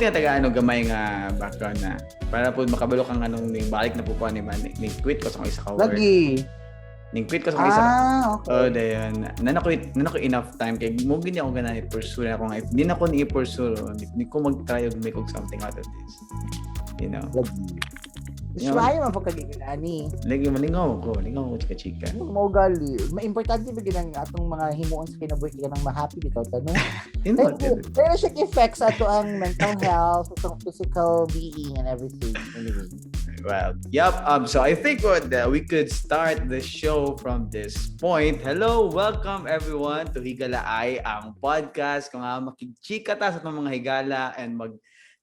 nga taga ano gamay nga background na para po makabalo kang anong ning balik na po ko ni man ning quit ko sa akong isa ka work. Lagi. Ning quit ko sa akong isa. Ah, Oh, okay. dayon. Nana ko enough time kay mo gini ako gana i-pursue na ako nga if di na ko ni i-pursue, di ko mag-try og make og something out of this. Lagi. Yeah. Try man po kagigil ani. Lagi malingaw ko chika-chika. Mao gali. Ma-importante ba ginang atong mga himuon sa kinabuhi kay kanang ma-happy bitaw ta, no? Tinuod. Pero siya effect sa ato ang mental health, atong physical being and everything. Anyway. Well, yep. So I think we could start the show from this point. Hello, welcome everyone to Higalaay, ang podcast kung nga makigchika ta sa atong mga higala and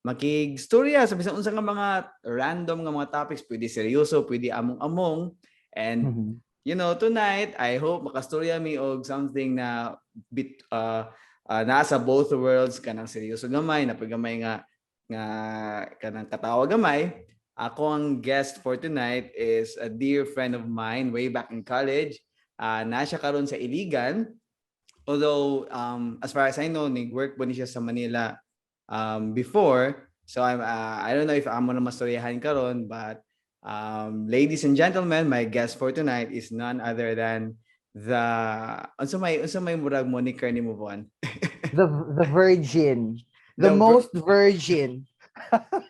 makigstorya sa bisan unsa nga mga random nga mga topics, pwede seryoso, pwede among-among. And tonight I hope makastorya mi og something na bit nasa both worlds, kanang seryoso gamay, na gamay nga kanang katawa gamay. Ako ang guest for tonight is a dear friend of mine way back in college. Na siya karon sa Iligan. Although as far as I know, nag-work po ni siya sa Manila before. So I don't know if amo na mastoryahan karon, but ladies and gentlemen, my guest for tonight is none other than the unsa may murag moniker ni mo, Von? The virgin. The most virgin.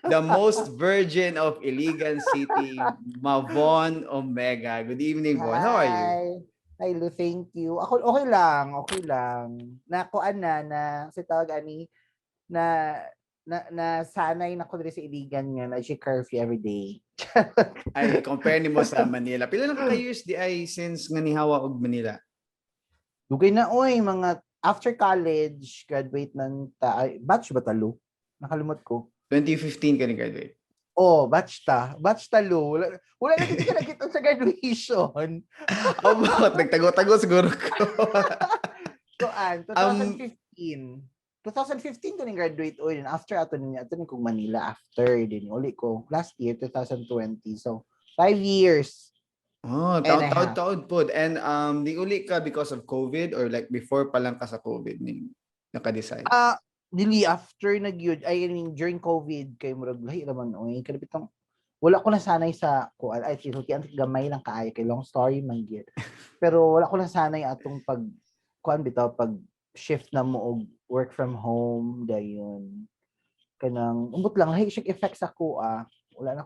The most virgin of Iligan City, Mavon Omega. Good evening, Von. How are you? Hi. Hi, Lu. Thank you. Ako, okay lang. Okay lang. Nakuan na, si tawag ani, na sanay na ko diri sa Iligan nga na curfew every day. Ay, compare nimo sa Manila. Pila na ka years di ay since nga nihawa og Manila? Dugay na oy, mga after college, graduate man ta, ay, batch ba ta, Lu? Nakalimot ko. 2015 ka ni graduate. Oh, batch ta. Batch ta, Lu. Wala na kita nakita sa graduation. Oh, bakit? Nagtago-tago siguro ko. Kuan, 2015. 2015 ko ni graduate oy, and after ato ni ato ni kong Manila after din uli ko last year 2020. So, 5 years. Oh, And taod a taod half. Taod pod. And di uli ka because of COVID or like before pa lang ka sa COVID ni naka-decide? Ah, dili, after na gyud. I mean, during COVID kay murag lahi raman oy, kanang bitong wala ko nasanay sa kuan, ay sultian gamay lang kaayo kay long story man gyud. Pero wala ko nasanay atong pag kuan bitaw, pag shift na mo og work from home dayon. Kanang umbot lang, lahi siya effect sa ako ah. Wala na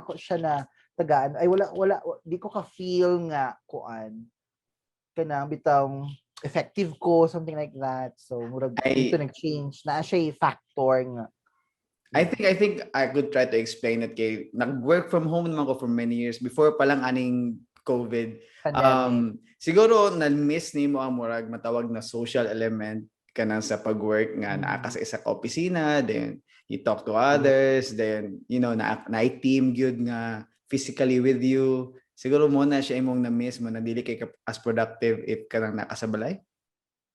ko siya na tagaan, ay wala, di ko ka feel nga kuan, kanang bitawng effective ko, something like that. So murag dito nag-change na siya factor nga. I think I could try to explain it kay nag-work from home naman ko for many years before pa lang aning COVID. Pandemic. Siguro na-miss nimo ang murag matawag na social element kanang sa pag-work nga naa ka sa isa ka opisina, then you talk to others, then na team gyud nga physically with you. Siguro mo na siya imong na-miss mo na dili kay ka as productive if kanang naa ka sa balay.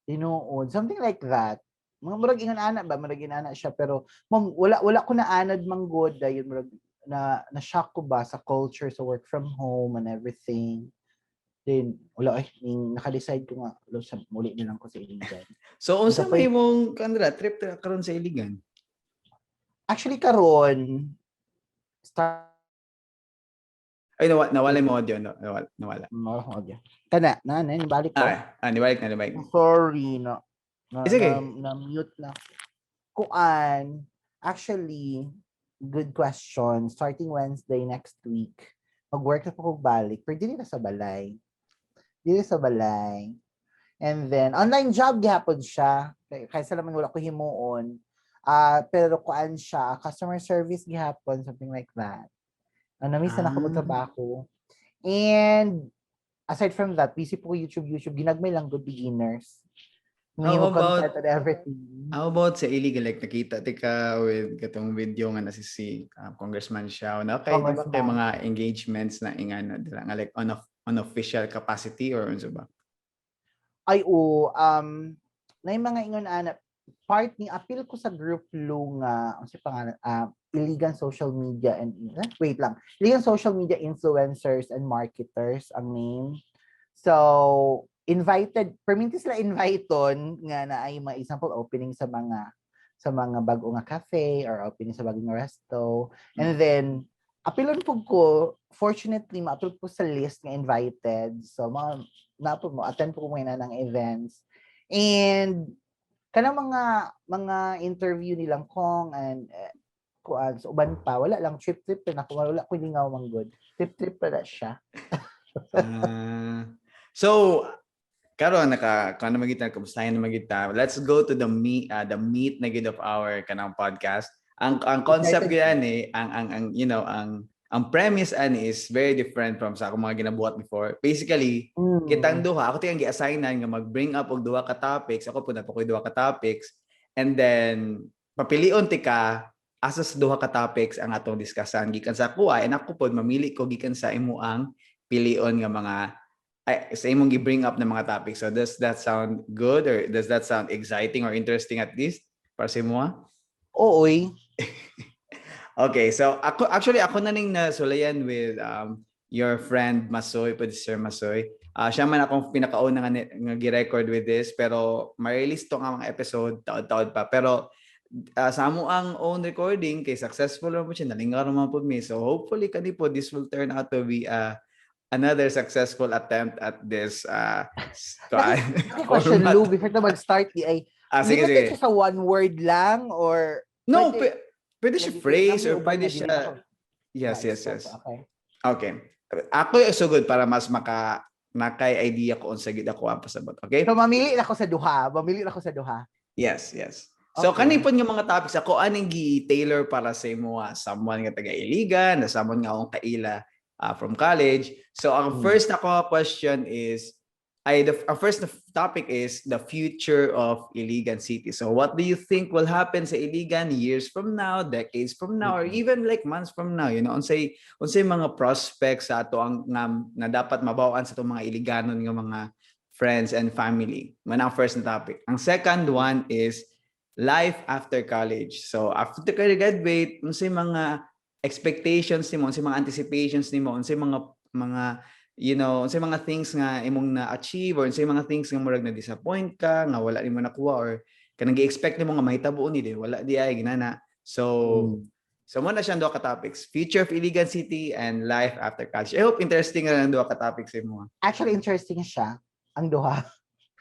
Tinuod, something like that. Mga murag ingon ana ba, murag inana siya, pero ma'am, wala ko na anad man gud dayon, murag na shock ko ba sa culture sa work from home and everything. Then wala ay ning naka-decide ko nga lo sa muli na lang ko sa Iligan. So unsa Isa pa may imong kanra trip ta karon sa Iligan? Actually karon start Ay, nawala yung audio, no, nawala. Nawala akong audio. Kana na balik ko. Ah, nibalik na, nibalik. Sorry na It's okay. na mute na. Kuan, actually, good question. Starting Wednesday next week, mag-work na po kog balik. Pero dili na sa balay. Dili sa balay. And then, online job gihapon siya. Kaysa naman wala ko himuon. Ah, pero kuan siya, customer service gihapon, something like that. Ah, namiss na ako magtrabaho. And aside from that, busy po ko YouTube, YouTube. Ginagmay lang good beginners. How Mahimo about content and everything. How about sa Iligan, like nakita ti ka with katong video nga na si Congressman Xiao na okay, di ba kay Congressman. Mga engagements na ingana dira nga like on official capacity or unsa ba? Ay, oo, na yung mga ingon ana, part ni appeal ko sa group lo nga, ang si pangalan, Iligan Social Media and, eh, wait lang, Iligan Social Media Influencers and Marketers ang name. So, invited, perminti sila invite-on nga na ay mga example opening sa mga Sa mga bago nga cafe or opening sa bago nga resto. And then apilon pud ko, fortunately maapil ko sa list nga invited. So mga napo mo attend po ko ngayon ng events. And kanang mga interview nilang Kong and kuan so uban pa, wala lang, trip trip na ako, wala ko lingaw man good. Trip trip pa na siya. Ah, so karon naka kuan na magita, kumustahin na magita. Let's go to the meat na gid of our kanang podcast. Ang concept Excited. Gyud ani, ang you know ang premise ani is very different from sa akong mga ginabuhat before. Basically, kitang duha, ako tiyang gi-assignan nga mag-bring up og duha ka topics. Ako pud na ko'y duha ka topics and then papilion ti ka asa sa duha ka topics ang atong discussan gikan sa akoa, and ako pod mamili ko gikan sa imo ang pilion nga mga ay, sa imong gi-bring up na mga topics. So does that sound good or does that sound exciting or interesting at least para sa imo, ah? Oo, oy. Okay, so ako actually ako na ning nasulayan with your friend Masoy, pwede Sir Masoy. Ah, siya man akong pinakauna nga gi-record with this, pero ma-release to nga mga episode taod-taod pa. Pero sa amo ang own recording kay successful ra po siya, nalingaw ra man pud mi. So hopefully kani po this will turn out to be another successful attempt at this Question, format. Lou, before ta mag-start di ay Ah, sige, limited sige. Siya sa one word lang or No, pwede- pwede siya phrase or uban pwede na dili siya. ako Yes. Okay. Okay. Ako yung sugod para mas maka nakay idea ko unsa gid ako ang pasabot. Okay? So mamili na ako sa duha. Mamili na ako sa duha. Yes. So kani pod nga mga topics ako aning gi-tailor para sa imo, someone nga taga Iligan, na someone nga akong kaila from college. So ang first nako question is ay the our first topic is the future of Iligan City. So what do you think will happen sa Iligan years from now, decades from now, or even like months from now? Unsay mga prospects sa ato ang nga, na dapat mabawaan sa atong mga Iliganon nga mga friends and family? Man ang first na topic. Ang second one is life after college. So after ka graduate, unsay mga expectations nimo, unsay mga anticipations nimo, unsay mga unsay mga things nga imong na-achieve or unsay mga things nga murag na disappoint ka, nga wala nimo nakuha or kanang gi-expect nimo nga mahitabo ni di wala di ay ginana. So so mo na siyang duha ka topics, future of Iligan City and life after college. I hope interesting ra ang duha ka topics imo. Actually, interesting siya ang duha.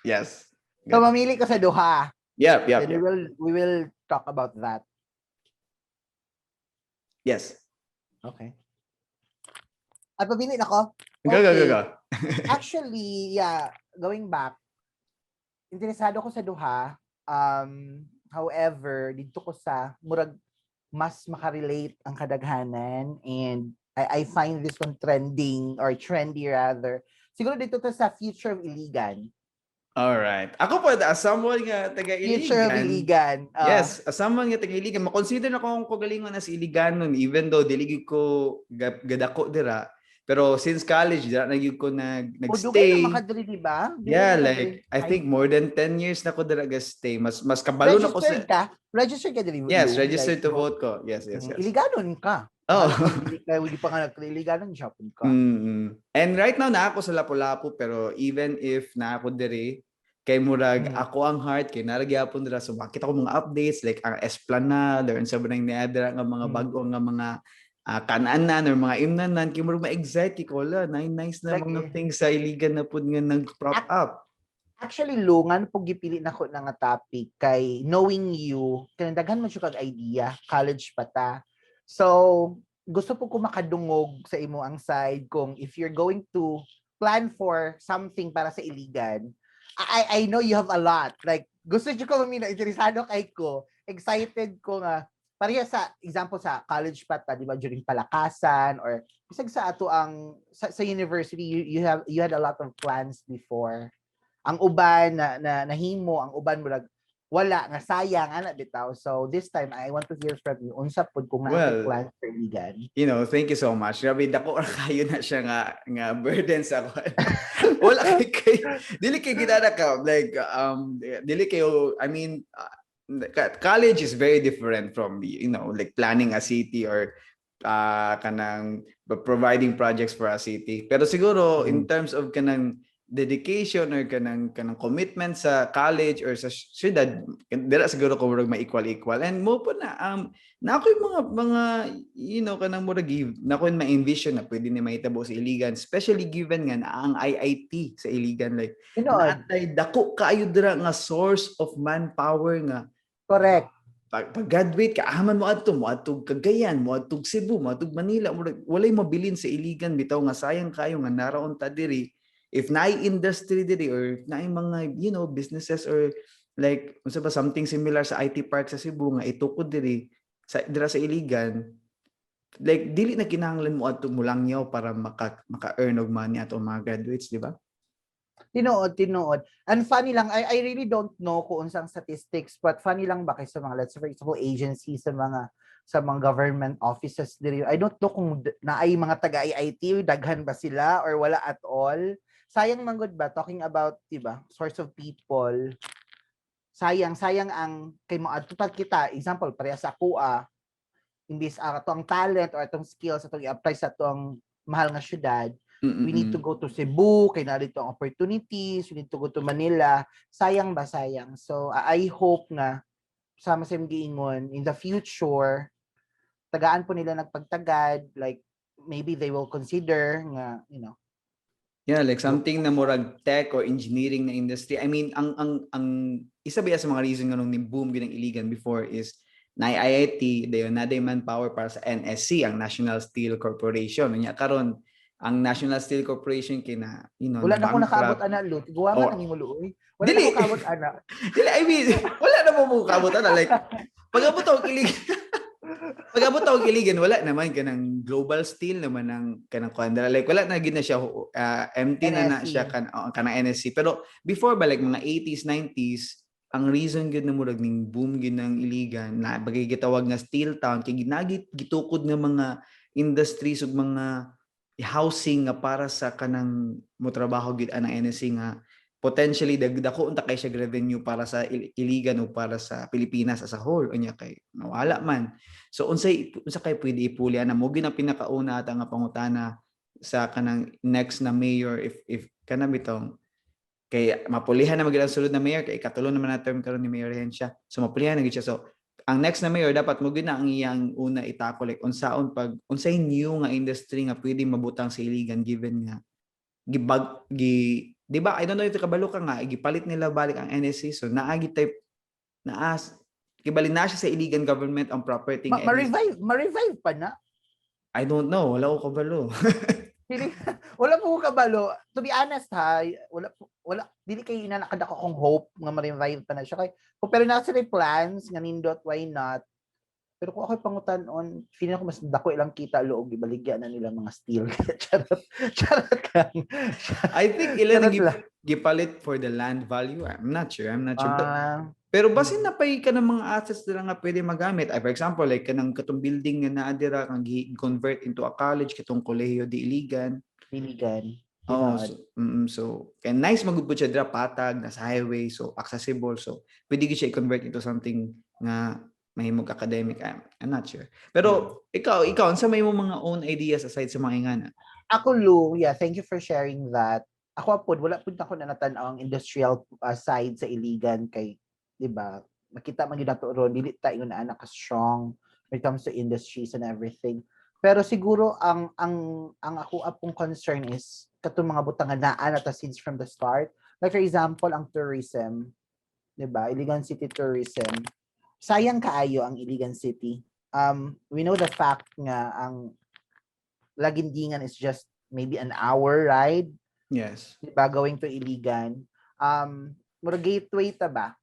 So Good. Mamili ko sa duha. Yep. Then we will talk about that. Yes. Okay. At pabili na ko. Go, go, go, Okay. go. Actually, yeah, going back, interesado ko sa duha. However, dito ko sa murag mas makarelate ang kadaghanan and I find this one trending or trendy rather. Siguro dito to sa future of Iligan. All right. Ako po, as someone nga taga Iligan. Future of Iligan. Yes, as someone nga taga Iligan, makonsider na ko akong kagalingon as Iliganon even though dili gyud ko gadako dira. Pero since college, dira na gyud ko O dugay nag-stay. na makadiri, di ba? Dugay Yeah, na like makadiri. I think more than 10 years na ko dira ga-stay. Mas kabalo na ko sa Registered ka? Registered ka diri? Yes, Lou? registered Like, to vote ko. Yes. Iliganon ka. Oh. Hindi ka, hindi pa nga nag-Iliganon, Japon ka. And right now na ako sa Lapu-Lapu, pero even if na ako diri kay murag ako ang heart kay naa ra gyapon dira, so makita ko mga updates like ang Esplanade or unsa ba nang niadra nga mga bag-o nga mga kananan or mga imnanan, kay murag ma-excite kay ko, wala nice nice na Like, mga eh, things sa Iligan na pud nga nag-prop up. Actually, Lu, nga po gipili na ko na nga topic kay knowing you, kanang daghan man siya kag idea, college pa ta. So, gusto po ko makadungog sa imo ang side kung if you're going to plan for something para sa Iligan. I know you have a lot. Like, gusto jud ko mamina, interesado kay ko, excited ko nga pareha sa example sa college pa ta, di ba, during palakasan or bisag sa ato ang sa university, you had a lot of plans before. Ang uban na nahimo, ang uban murag wala nga sayang ana bitaw. So this time I want to hear from you unsa pud kung naa Well, plans for Iligan. Thank you so much. Grabe, dako ra kayo na siya nga burden sa ako. Wala kay dili kay ginana ka like dili kayo, I mean, college is very different from like planning a city or kanang providing projects for a city. Pero siguro in terms of kanang Dedication or kanang commitment sa college or sa syudad, dira siguro ko murag ma-equal equal and mo po na na ako yung mga kanang murag give na ko ma-envision na pwede ni mahitabo sa Iligan, especially given nga na ang IIT sa Iligan, like Tinuod. Naatay dako kaayo dira nga source of manpower nga pag graduate ka, aman mo adto Cagayan, mo adto Cebu, mo adto Manila, murag walay mabilin sa Iligan bitaw nga sayang kayo nga naraon ta diri. If naay industry diri or if naay mga businesses or like unsa ba, something similar sa IT Park sa Cebu nga itukod diri sa dira sa Iligan, like dili na kinahanglan mo adto Mulangyaw para maka earn og money ato mga graduates, di ba? Tinuod, tinuod. And funny lang, I really don't know kung unsang statistics, but funny lang ba kay sa mga, let's say, for example, agency sa mga government offices diri. I don't know kung naay mga taga IIT, daghan ba sila or wala at all. Sayang man gud ba, talking about, 'di ba, source of people. Sayang, sayang ang kay mo adto pag kita, example, pareha sa akoa, imbis ato ang talent or atong skills atong i-apply sa atong mahal nga syudad, we need to go to Cebu kay naa dito ang opportunities, we need to go to Manila. Sayang ba, sayang. So I hope nga sama sa imong giingon, in the future tagaan po nila nagpagtagad, like maybe they will consider nga. Yeah, like something na murag tech or engineering na industry. I mean, ang isa ba sa mga reason nga nung ni-boom gyud ang Iligan before is na IIT, dayon na manpower para sa NSC, ang National Steel Corporation. Unya karon ang National Steel Corporation kina, Wala na ko na-bankrupt. Nakaabot ana, Lut. Guwa man Oh. ang imo, luoy. Wala Dili. na ko kaabot ana. Dili, I mean, wala na mo kaabot ana, like pag abot og Iligan, wala naman kanang Global Steel naman ang kanang kuan. Like wala na gid na siya, empty na na NSC. Siya kan oh, kanang NSC. Pero before ba, like mga 80s, 90s, ang reason gyud na murag ning boom gyud ng Iligan na bagay gitawag nga steel town kay ginagi gitukod nga mga industries ug mga housing nga para sa kanang motrabaho gyud anang NSC nga potentially dako unta kay siya revenue para sa Iligan o para sa Pilipinas as a whole. Unya kay nawala man, so unsay unsa kay pwede ipuli ana mo gyud ang pinakauna ata nga pangutana sa kanang next na mayor, if kanang bitong kay mapulihan na magyud ang sulod na mayor, kay ikatulo naman na term karon ni Mayor Hencia, so mapulihan na gyud siya. So ang next na mayor dapat mo gyud na ang iyang una itako, like unsaon pag unsay new nga industry nga pwede mabutang sa Iligan given nga gibag gi, di ba? I don't know if kabalo ka nga gipalit nila balik ang NSC, so naagi type naas gibalin na siya sa Iligan government ang property nga NSC. Ma-revive pa na. I don't know, wala ko kabalo. Dili, wala po ko kabalo. To be honest ha, wala wala dili kay ina nakadako akong hope nga ma-revive pa na siya kay kung pero nasa sila plans nga nindot, why not? Pero kung ako'y pangutan-on, feeling ako mas dako ilang kita og ibaligya na nila mga steel. Charot. Charot lang. I think ilan Charot ang lang. Gipalit for the land value. I'm not sure, I'm not sure. But pero basin na pay ka ng mga assets nila nga pwede magamit. Ay, for example, like kanang katong building nga naa dira kang gi-convert into a college, katong Kolehiyo de Iligan. Iligan. Oo, Tinuod. so and nice magud pud siya dira, patag, nasa highway, so accessible. So pwede gyud siya i-convert into something nga mahimong academic. I'm not sure. Pero ikaw unsa may imong mga own ideas aside sa mga ingana? Ako, Lou, yeah, thank you for sharing that. Ako pod, wala pud ako na natan-aw ang industrial side sa Iligan kay, 'di ba? Makita man gyud nato ron, dili ta ingon ana ka strong when it comes to industries and everything. Pero siguro ang ako apong concern is katong mga butang nga naa na ta since from the start. Like for example, ang tourism, 'di ba? Iligan City tourism. Sayang kaayo ang Iligan City. We know the fact nga ang Lagindingan is just maybe an hour ride, 'di ba, going to Iligan. Murag gateway ta ba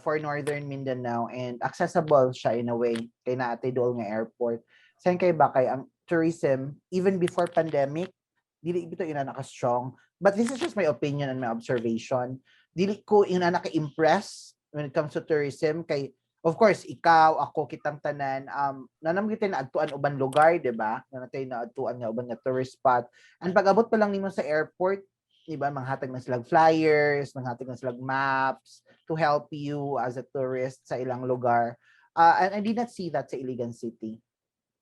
for Northern Mindanao and accessible siya in a way kay naa tay duol nga airport. Sayang kay ba kay ang tourism even before pandemic dili bitaw ina naka-strong. But this is just my opinion and my observation. Dili ko ina naka-impress when it comes to tourism kay of course ikaw, ako, kitang tanan nanam kita na adtuan uban lugar, di ba? Naa tay naadtuan nga uban nga tourist spot. And pag abot pa lang nimo sa airport, di ba, manghatag na silang flyers, manghatag na silang maps to help you as a tourist sa ilang lugar. And I did not see that sa Iligan City.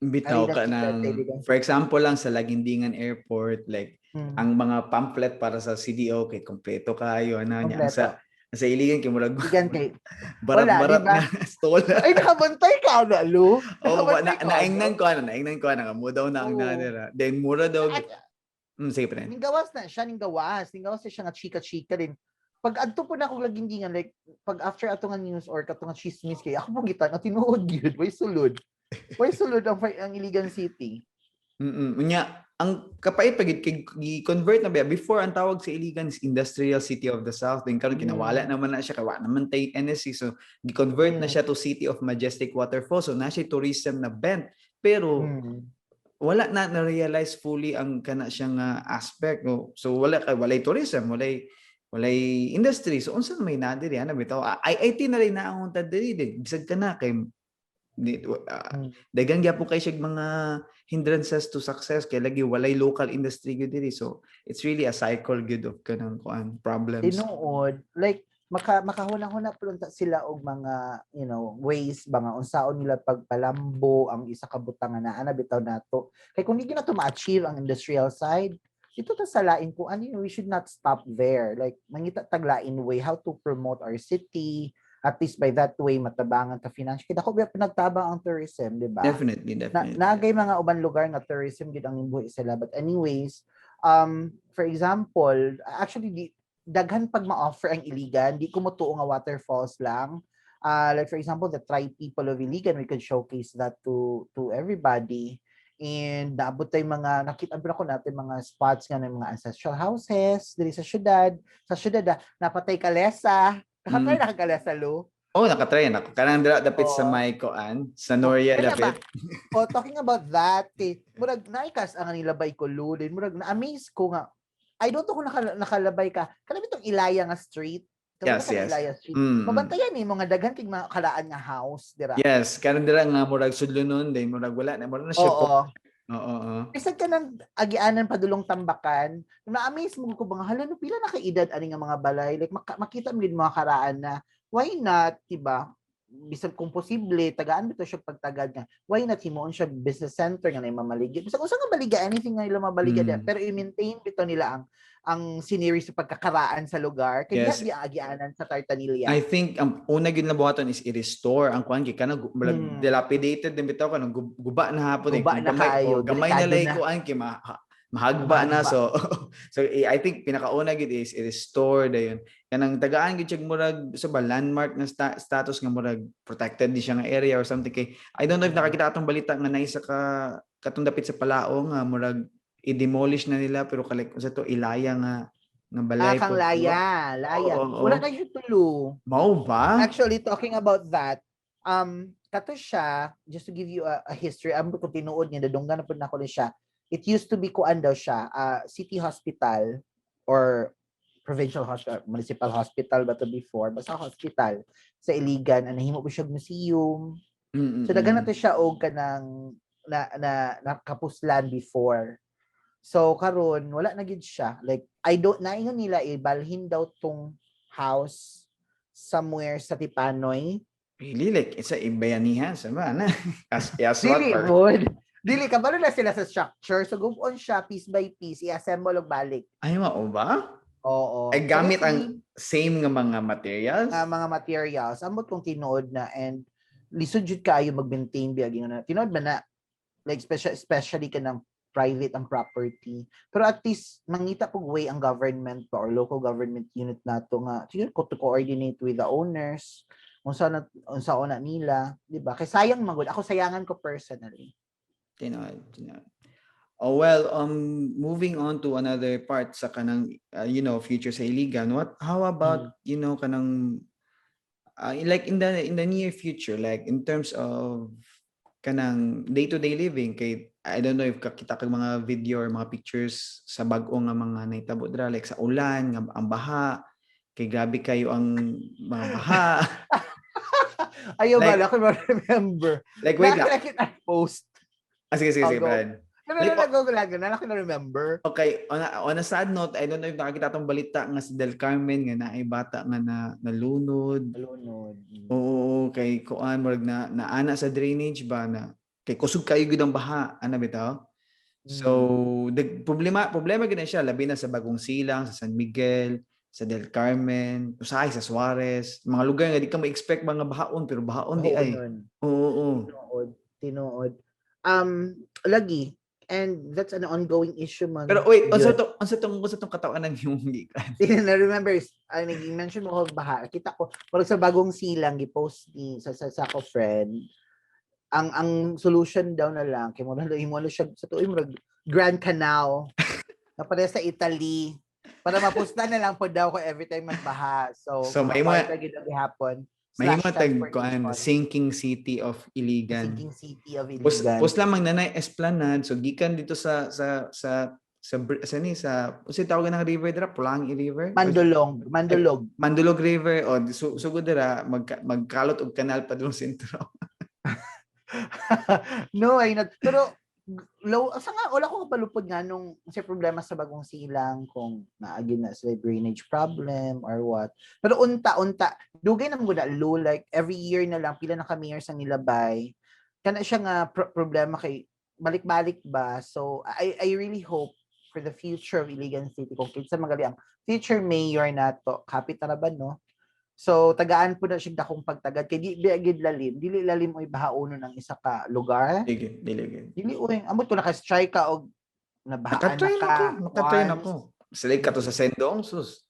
Bitaw I did ka not see that ng sa Iligan. For example lang sa Lagindingan Airport, like Ang mga pamphlet para sa CDO kay kompleto kayo ana niya. Ang Kompleto. Sa Iligan kay murag Iligan kay barat-barat wala, di ba? nga stall. Ay, nakabantay ka na, Lu. Oo, ba, Nakabantay ka, naingnan ko ana, naingnan ko ana nga mo daw na ang nanira. Then mura daw. Sige pa. Ning gawas na siya, ning gawas. Ning gawas na siya nga chika-chika din. Pag adto po na akong lagindingan, like, pag after ato nga news or kato nga chismis kay ako pong gitan, tinuod gyud, way sulod. Way sulod ang Iligan City. Unya, ang kapait pag kay gi-convert na ba before, ang tawag sa Iligan is Industrial City of the South. Then karon kinawala naman na siya kay wa naman tay NSC, so gi-convert na siya to City of Majestic Waterfall, so na siya tourism na bent, pero wala na na-realize fully ang kana siyang aspect, no? So wala kay walay tourism, walay industry, so unsa may na diri ana bitaw? IIT na rin na ang unta diri din, bisag ka na kay di, daghan gyapon kay siya mga hindrances to success kay lagi walay local industry gyud diri, so it's really a cycle gyud of kanang kuan problems. Tinuod, like makahuna-huna pud unta sila og mga ways ba nga unsaon nila pagpalambo ang isa ka butang nga naa na bitaw nato. Kay kung di na to ma-achieve ang industrial side, ito ta sa lain kung ano yun, we should not stop there. Like mangita tag lain way how to promote our city, at least by that way matabangan ta financial. Kay dako biya pinagtabang ang tourism, di ba? Definitely. Na Definitely. Nagay mga uban lugar nga tourism gid ang buhi sila, but anyways, for example, actually di daghan pag ma-offer ang Iligan, di ko motuo nga waterfalls lang. Like for example, the tribe people of Iligan, we could showcase that to everybody, and naabot tay mga nakita ba ko natin mga spots nga ng mga ancestral houses diri sa syudad, napatay kalesa, nakatry na ka kalesa, Lo? Oh, nakatry na ako. Kanang dira dapit sa Oo. may kuan, sa Noria Kaya ba? dapit. Oh, talking about that, kay murag naikas ang nilabay ko, Lo, din murag na-amaze ko nga. I don't know kung nakalabay ka. Kana bitong Ilaya nga street. Kabalo ka na Yes. Ilaya Street. Mabantayan ni mga daghan kay mga kalaan nga house dira. Yes, karon dira nga murag sudlonon day murag wala na, murag na siya. Oo. Oo. Bisag ka nang agianan padulong Tambakan, na-amaze mo ko ba nga, hala no, pila na kaedad ani nga mga balay. Like makita mo gid mga karaan na why not, diba? Bisag kung posible, tagaan bitaw siya pagtagad nga. Why not himuon siya business center nga na mamaligya? Bisag usa nga baligya, anything nga ila mabaligya pero i-maintain bitaw nila ang scenery sa pagkakaraan sa lugar. Kaya di ang agianan sa Tartanilla. I think ang una gyud na buhaton is i-restore ang kuan kay kanang murag dilapidated din bitaw, kanang guba na hapon eh. Guba na Gamay, kaayo, oh, gamay na delikado lay na. kuan kay mahagba na, Mahagba. so I think pinakauna gyud is i-restore dayon kanang tagaan gyud siya murag sa ba landmark na status nga murag protected di siya nga area or something, kay I don't know if nakakita atong balita nga naisa ka katong dapit sa Palao nga murag i-demolish na nila, pero kalik sa to Ilaya nga balay Ah, kang po, di ba? Laya, Laya. Oo. Wala na siya tulo. Mao ba? Actually, talking about that, kato siya, just to give you a history, ang ko tinuod niya, nadunggan na po na ko ni siya. It used to be kuan daw siya, city hospital or provincial hospital, municipal hospital ba to before, basta hospital sa Iligan, ang nahimo po siya museum. So daghan na to siya og kanang na nakapuslan before. So karon wala na gid siya. Like I don't, naingon nila ibalhin daw tong house somewhere sa Tipanoy. Really, like it's a ibayanihan sa ba na as what Dili pod. Dili kabalo na sila sa structure. So go on siya piece by piece, i-assemble og balik. Ay, mao ba? Oo. Ay, gamit So, ang same nga mga materials? Mga materials. Ambot kong tinuod na and lisod jud kaayo mag-maintain biya gingon na. Tinuod ba na, like especially kanang private ang property. Pero at least mangita pug way ang government pa or local government unit nato nga siguro ko to coordinate with the owners unsa na unsa na nila, di ba? Kay sayang magud. Ako, sayangan ko personally. Tinuod, tinuod. Oh well, moving on to another part sa kanang future sa Iligan. What how about kanang like in the near future, like in terms of kanang day-to-day living, kay I don't know if kakita kag mga video or mga pictures sa bag-o nga mga nahitabo dira, like sa ulan nga ang baha, kay grabe kayo ang mga baha. Ayaw Like- ba ako remember. Like wait lang. Nakita post. Ah, sige, sige, Oh, sige, go. Brian. No, Like, no, go, go, go, na ako na remember. Okay, on a sad note, I don't know if nakakita atong balita nga si Del Carmen nga naay bata nga na nalunod. Lunod. Oo, oo, kay kuan murag na naana sa drainage ba na kay kusog kayo gud ang baha, ana bitaw. So, the problema problema gid na siya labi na sa Bagong Silang, sa San Miguel, sa Del Carmen, usahay sa Suarez, mga lugar nga di ka ma-expect mga bahaon pero bahaon diay. Bahaonon. Oo. Tinuod, tinuod. Lagi and that's an ongoing issue man. Pero wait, unsa Yun. To unsa tong katawanan yung gikan? Na remember ay naging mention mo ko baha. Kita ko parang sa Bagong Silang gi-post ni sa ako friend ang solution daw na lang kay mo na imo na siya sa tuoy murag Grand Canal na pareha sa Italy para mapusta na lang po daw ko every time magbaha. So, So, may mga gid ang gihapon. May Slash tag kuan, transportation. sinking city of Iligan. Sinking city of Pus, Iligan. pus lamang nanay Esplanade, so gikan dito sa ni sa unsay tawag ng river dira, Pulangi River? Mandulong, Mandulog. Mandulog River o sugod dira magkalot og kanal padulong sentro. No, ay not. Pero low asa nga wala ko kapalupod nga nung sa problema sa Bagong Silang kung naagi na sila drainage problem or what. Pero unta-unta dugay na mo na low, like every year na lang pila na ka mayors ang nilabay. Kana siya nga problema kay balik-balik ba. So I really hope for the future of Iligan City kung kinsa magali ang future mayor nato, kapit na ba, no? So tagaan po na siya dakong pagtagad kay di di gid lalim, dili lalim oy bahaonon ang isa ka lugar. Dili, dili gid. Dili oy, amot ko naka-strike ka og nabahaan Nakatry na na ka. ko, nakatry na Once. ko. Sila ka to sa Sendong, sus.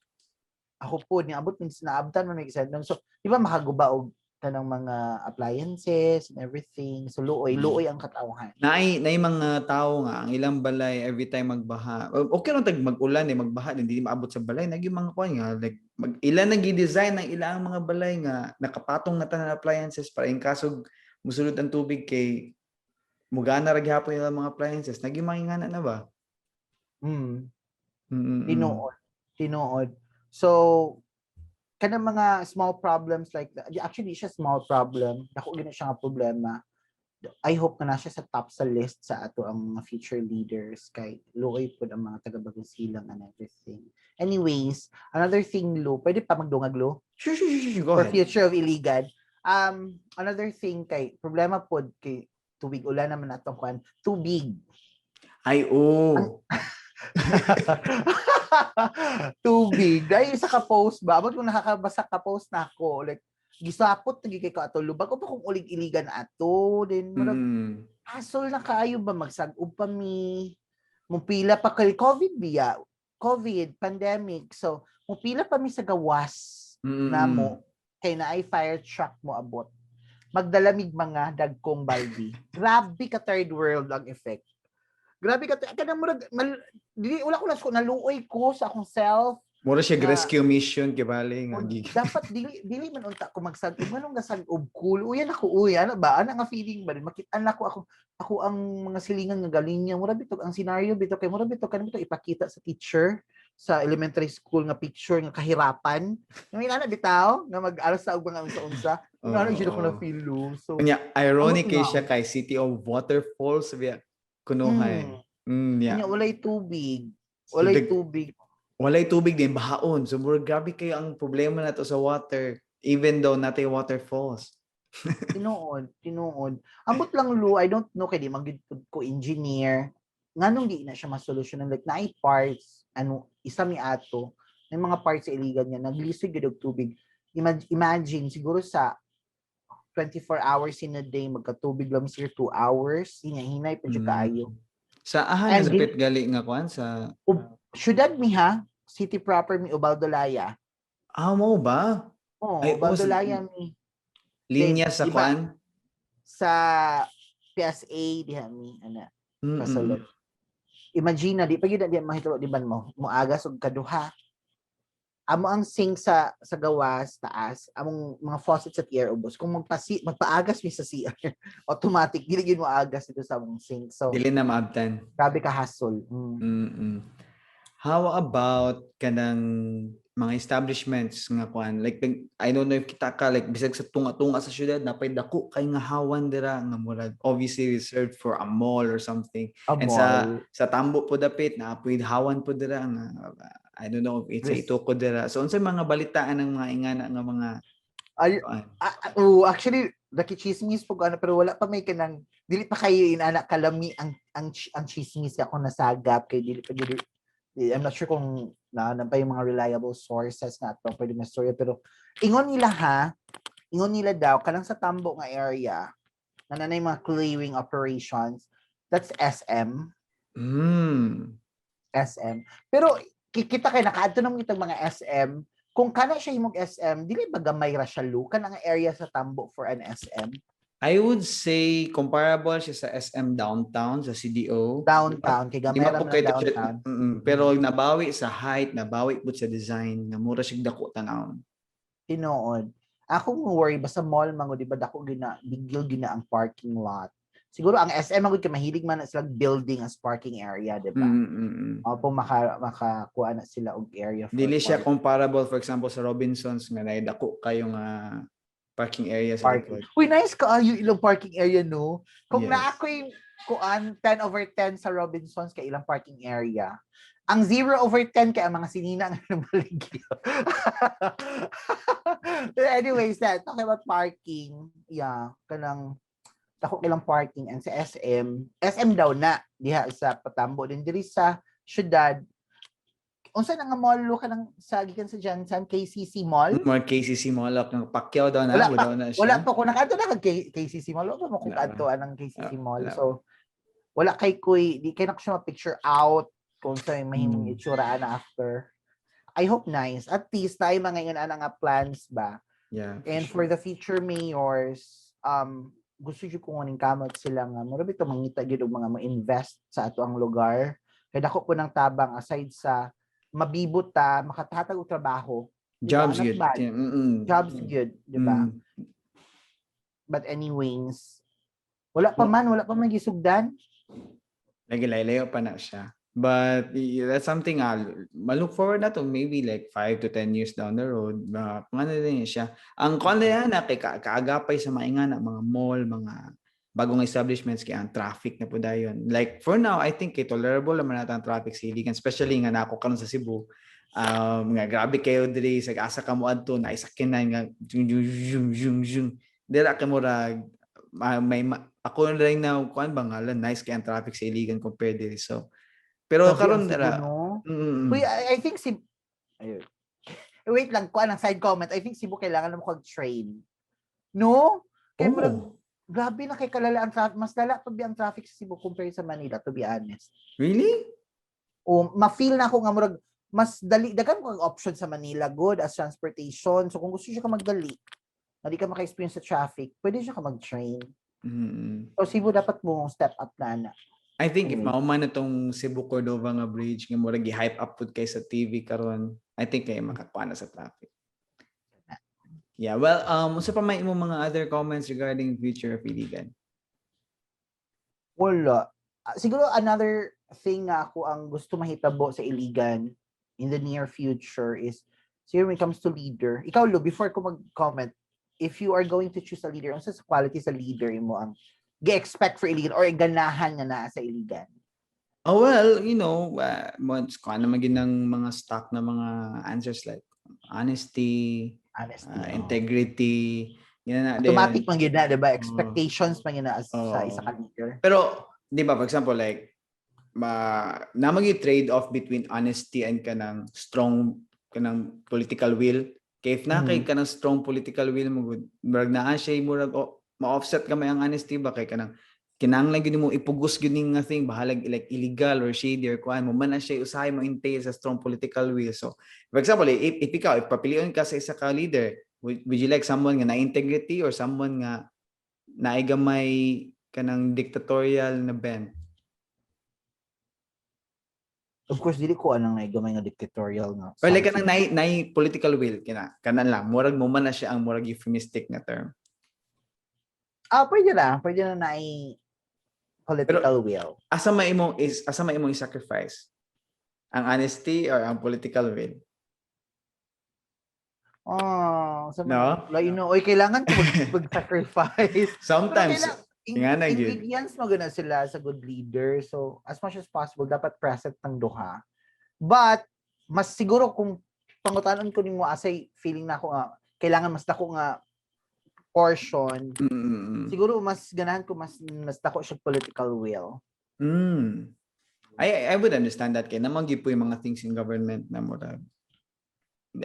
Ako po ni abot minsan naabtan man may Sendong. So di ba makaguba og kanang mga appliances and everything. So luoy, luoy ang katawhan. Naay mga tao nga ang ilang balay every time magbaha. Okay lang tag mag-ulan eh, magbaha hindi maabot sa balay. Nag yung mga kuan nga like mag ilan nang gi-design ang ilang mga balay nga nakapatong na tanan appliances para in kaso musulod ang tubig kay mugana ra gihapon ilang mga appliances. Nag yung mga ingana na ba? Tinuod. Tinuod. So kanang mga small problems like that, actually siya small problem, dako gina siya nga problema. I hope nga na siya sa top sa list sa ato ang mga future leaders kay luoy pud ang mga taga Bagong Silang and everything. Anyways, another thing, Lo, pwede pa magdungag, Lo? Sure, go For ahead. future of Iligan. Another thing kay problema pod kay tubig ulan naman atong kuan, tubig. Ay, oh. Tubig. Dahil isa ka post ba? Abot kung nakakabasa ka post na ako. Like, gisapot na kay ko ato. Lubag ko pa kung ulig-iligan ato. Then, murag, asol na kaayo ba? Magsag-ub pa mi. Mupila pa kay COVID biya. COVID, pandemic. So, mupila pa mi sa gawas namo. Kay na ay fire truck mo abot. Magdalamig mga dagkong baldi. Grabe ka third world ang effect. Grabe ka kanang murag mal, dili wala ko na naluoy ko sa akong self. Mura siya Na- rescue mission kay bali nga Dapat dili dili man unta ko magsag-ub nganong nasag-ub ko. Uyan ako uy, ano ba? Ana nga feeling ba makit-an ako ako ako ang mga silingan nga galing niya. Mura bitog ang scenario bitaw kay mura bitaw kanang bitaw ipakita sa teacher sa elementary school nga picture nga kahirapan. Yung inana bitaw nga mag-aras sa og mga unsa-unsa. Oo, Ano jud ako oo. na feel lo. So Unya, ironic kay Amot na. siya kay City of Waterfalls biya kunuhay. Yeah. Unya, walay tubig. So, Walay tubig. Walay tubig din bahaon. So murag grabe kayo ang problema nato sa water even though natay waterfalls. Tinuod, tinuod. Ambot lang lo, I don't know kay di man gyud pud ko engineer. Nganong di na siya masolusyonan, like naay parts ano isa mi ato may mga parts sa Iligan niya naglisod gyud og tubig. Imagine siguro sa 24 hours in a day magkatubig lang sir 2 hours, hinay-hinay pa jud kaayo. Sa aha And na gali nga kuan sa Syudad mi ha, city proper mi Ubaldo Laya. Ah, mo ba? Oh, Ay, oh, Ubaldo Laya mi Linya sa Di ba? kuan? Sa PSA diha mi ana. Kasulod. Imagine na di pa gyud na di mahitabo di ba mo moagas og kaduha. Amo ang sink sa gawas taas, among mga faucet sa TR ubos. Kung magpaagas mi sa CR, automatic dili gyud mo agas dito sa among sink. So Dili na maabtan. grabe ka hassle. How about kanang mga establishments nga kuan, like I don't know if kita ka like bisag sa tunga-tunga sa syudad napay dako kay nga hawan dira nga murag obviously reserved for a mall or something. A And mall. sa Tambo po dapit naapoy hawan po dira nga I don't know if it's Yes. ito ko dira. So unsay mga balitaan ng mga ingana nga mga Ay, kuan? Oh, actually Naki-chismis po ano, pero wala pa may kanang dili pa kayo inana kalami ang chismis ako nasagap kay dili pa dili. I'm not sure kung na pa yung mga reliable sources na ato pwede na story, pero ingon nila ha, ingon nila daw kanang sa Tambo nga area na nanay mga clearing operations, that's SM. SM, pero kikita kay nakaadto naman itong mga SM. Kung kana siya imong SM, dili ba gamay ra siya, Lu, kanang area sa Tambo for an SM? I would say comparable siya sa SM downtown, sa CDO. Downtown kay Di gamay ba ra po man kayo ang downtown. Pero nabawi sa height, nabawi pud sa design, nga mura siya dako tan-awon. Tinuod. Ako mo worry ba sa mall man gud, di ba dako gina bigil gina ang parking lot. Siguro ang SM man gud kay mahilig man na sila building as parking area, di ba? Opo, makakuha na sila og area for Dili siya parking. Comparable, for example, sa Robinsons nga naay dako kayo nga parking area sa Parking. likod. Uy, nice kaayo ilang parking area, no? Kung Yes. naa ako'y kuan 10 over 10 sa Robinsons kay ilang parking area. Ang 0 over 10 kay ang mga sinina ang nabaligya. But anyways, that talking about parking, yeah, kanang dako ilang parking and sa SM, SM daw na diha sa Patambo din diri sa syudad. Unsa na nga mall, Lu, kanang sa gikan sa GenSan, KCC Mall? More KCC Mall ng Pacquiao daw na, Wala daw na siya. Wala pa ko nakaadto na kag KCC Mall. Wala pa mo kung Wala pa. kadto anang KCC Mall. Wala. So wala kay kuy, di kay na ko siya ma-picture out kung sa mahimong itsura ana after. I hope nice. At least tayo mga ingon ana nga plans ba. Yeah, for And sure. for the future mayors, gusto jud ko nganing kamot sila nga mura bitaw mangita gyud og mga mo-invest sa ato ang lugar. Kay dako po ng tabang aside sa mabibot ta, makatatag og trabaho. Di ba? Jobs Not good. bad. Yeah, Jobs good, di ba? Mm. But anyways, wala pa man gisugdan. Lagi layo pa na siya. But that's something I'll ma-look forward na to maybe like 5 to 10 years down the road. Kung ano din siya. Ang kung ano yan na kay kaagapay sa mga na mga mall, mga bagong establishments kay ang traffic na po dayon. Like for now, I think kay tolerable naman natin ang traffic sa Iligan, especially nga nako karon sa Cebu. Nga grabe kayo diri sa asa ka mo adto na isakyanan nga zoom zoom zoom zoom zoom. Dira kay murag may ako na rin na kuan ba nga nice kay ang traffic sa Iligan compared diri. So pero Grabe karon ang Cebu, dira no? Mm. Uy, I think si ayun. Wait lang, kuan ang side comment. I think Cebu kailangan na mo kag train. No? Kay murag Oh, grabe na kay kalala ang traffic. Mas lala pa ang traffic sa Cebu compare sa Manila, to be honest. Really? O ma-feel na ako nga murag mas dali daghan ko ang option sa Manila good as transportation. So kung gusto siya ka magdali, na di ka maka-experience sa traffic, pwede siya ka mag-train. So Cebu dapat mo step up na ana. I think if Anyway. mauman na tong Cebu Cordova nga bridge nga murag gi-hype up pud kay sa TV karon, I think kay makakuha na sa traffic. Yeah, well, unsa pa may imong mga other comments regarding future of Iligan? Wala. Ah, siguro another thing nga ako ang gusto mahitabo sa Iligan in the near future is siguro when it comes to leader. Ikaw, Lu, before ko mag-comment, if you are going to choose a leader, unsa sa quality sa leader mo ang gi-expect for Iligan or ganahan nga naa sa Iligan? Oh well, kung ano maging ng mga stock na mga answers like honesty, Honesty. Integrity, yan na din. Automatic man gyud na, di ba? Expectations man gyud na as, sa Oo. Isa ka leader. Pero, di ba, for example, like, ma na trade off between honesty and kanang strong kanang political will. Kay if na kay kanang strong political will mo gud, murag naa siya murag oh, ma-offset gamay ang honesty ba kay kanang kinahanglan gyud mo ipugos gyud ning nga thing bahalag like illegal or shady or kuan mo man na siya usahay mo entail sa strong political will. So, for example, if ikaw, if papilion ka sa isa ka leader, would you like someone nga na integrity or someone nga naay gamay kanang dictatorial na bent? Of course, dili ko anang gamay nga dictatorial nga. Or like something. Kanang naay political will kina kanan lang murag mo man na siya ang murag euphemistic na term. Ah, pwede na. Pwede na naay political will. Asa may imong i-sacrifice? Ang honesty or ang political will? Oh, sa No? Like, oy, kailangan ko mag-sacrifice. Sometimes Pero nga na gyud. Ingredients mo gana sila sa good leader. So, as much as possible, dapat present ng duha. But, mas siguro kung pangutanon ko nimo asay feeling na ako nga kailangan mas dako nga portion. Siguro mas ganahan ko mas dako siya political will. I would understand that kay naa man gyud po yung mga things in government na murag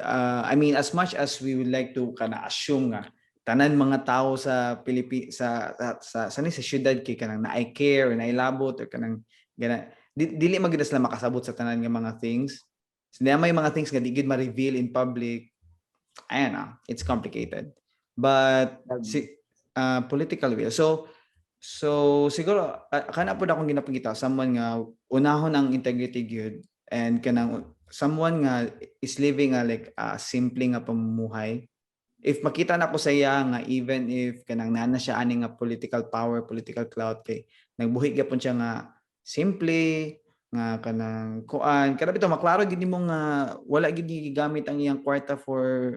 I mean, as much as we would like to kana assume nga tanan mga tao sa Pilipi sa sa, sa syudad kay kanang naay care or naay labot or kanang gana dili man gyud sila makasabot sa tanan nga mga things. So, may mga things nga di gyud ma-reveal in public. Ayan ah, it's complicated. But si political will. So siguro kana pud akong ginapangita, someone nga unahon ang integrity gyud and kanang someone nga is living a like a simple nga pamumuhay. If makita na ko sa iya nga even if kanang naa na siya ani nga political power, political clout, kay nagbuhi gyapon siya nga simple nga kanang kuan, kana bitaw maklaro gid nimo nga wala gid gigamit ang iyang kwarta for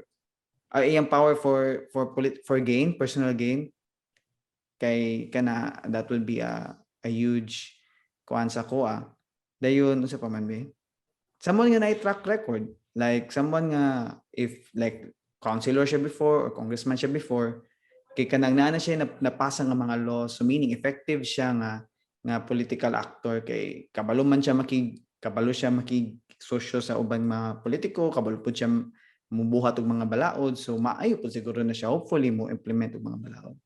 iyang power for gain, personal gain, kay kana that will be a huge kuan sa kuha. Dayon, unsa pa man be, someone nga naay track record, like someone nga if like councilor siya before or congressman siya before, kay kanang naa na siya napasa nga mga laws, so meaning effective siya nga political actor kay kabalo siya makig sosyo sa uban mga politiko, kabalo pud siya mubuhat og mga balaod, so maayo pud siguro na siya hopefully mo implement og mga balaod.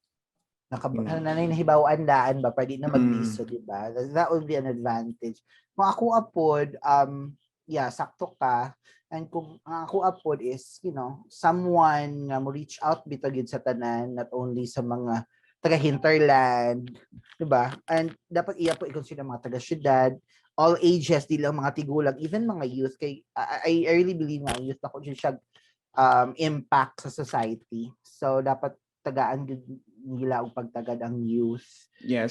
Nanay nahibaw-an daan ba pwede na magliso, di ba? That would be an advantage. Kung ako apod, yeah, sakto ka. And kung ang ako apod is, someone nga mo reach out bitaw gyud sa tanan, not only sa mga taga hinterland, di ba? And dapat iya po i-consider mga taga syudad, all ages, di lang mga tigulang, even mga youth kay I really believe nga ang youth na siya impact sa society. So dapat tagaan gyud nila og pagtagad ang youth.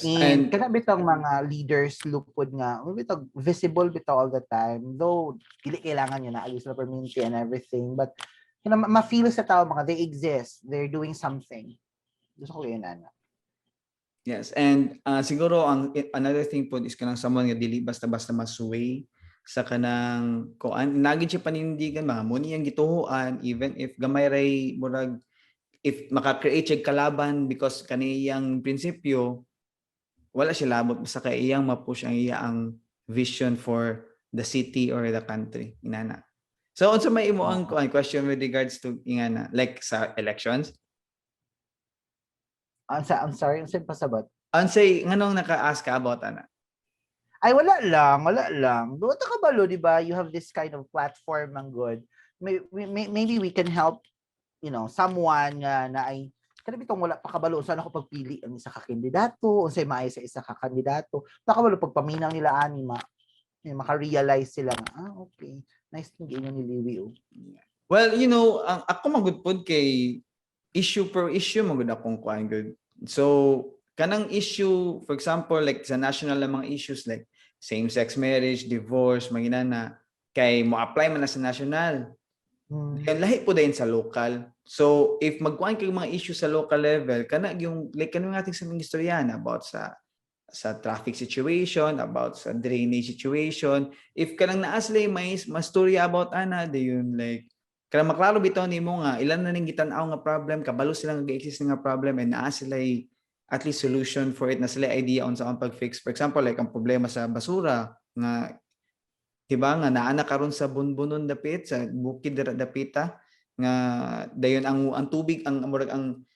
And kana bitong mga leaders lupod nga, bitong visible bitaw all the time. Though dili kailangan yun na sila permanente and everything, but ma-feel sa tao mga they exist, they're doing something. Gusto ko yun, ana. Yes, and siguro ang another thing po is kanang someone nga dili basta-basta masway sa kanang kuan, nagin siya panindigan mga mo niyang gituhuan even if gamay ray murag if maka-create siya kalaban because kaniyang prinsipyo, wala siya labot basta kay iyang ma-push ang iyang vision for the city or the country, inana. So unsa may imo ang kuan question with regards to ingana, like sa elections? I'm sorry, unsa pasabot? Unsay nganong naka-ask ka about ana? Ay, wala lang, wala lang. Doon ta kabalo, di ba? You have this kind of platform ang good. Maybe we can help someone nga na ay kada bitong wala pa kabalo saan ako pagpili ang isa ka kandidato, unsay maayo sa isa ka kandidato. Pa kabalo pagpaminaw nila ani ma eh, maka-realize sila nga, ah, okay. Nice ng inyo ni Liwi, oh. Well, ang ako magud pod kay issue per issue magud akong kuan gud. So, kanang issue, for example, like sa national na mga issues like same-sex marriage, divorce, mga na kay mo apply man na sa national. Yan lahi po dayon sa local. So, if magkuan kay mga issue sa local level, kana yung like kanang ating sa mga istoryahan about sa traffic situation, about sa drainage situation, if kanang naa sila may mastorya about ana, dayon like kanang maklaro bitaw nimo nga ilan na ning gitan-aw nga problem, kabalo sila nga exist nga problem and naa sila at least solution for it, na sila idea on sa pag-fix. For example, like ang problema sa basura nga, di ba, nga naa na karon sa Bunbunon dapit sa bukid dira dapita nga dayon ang tubig, ang murag ang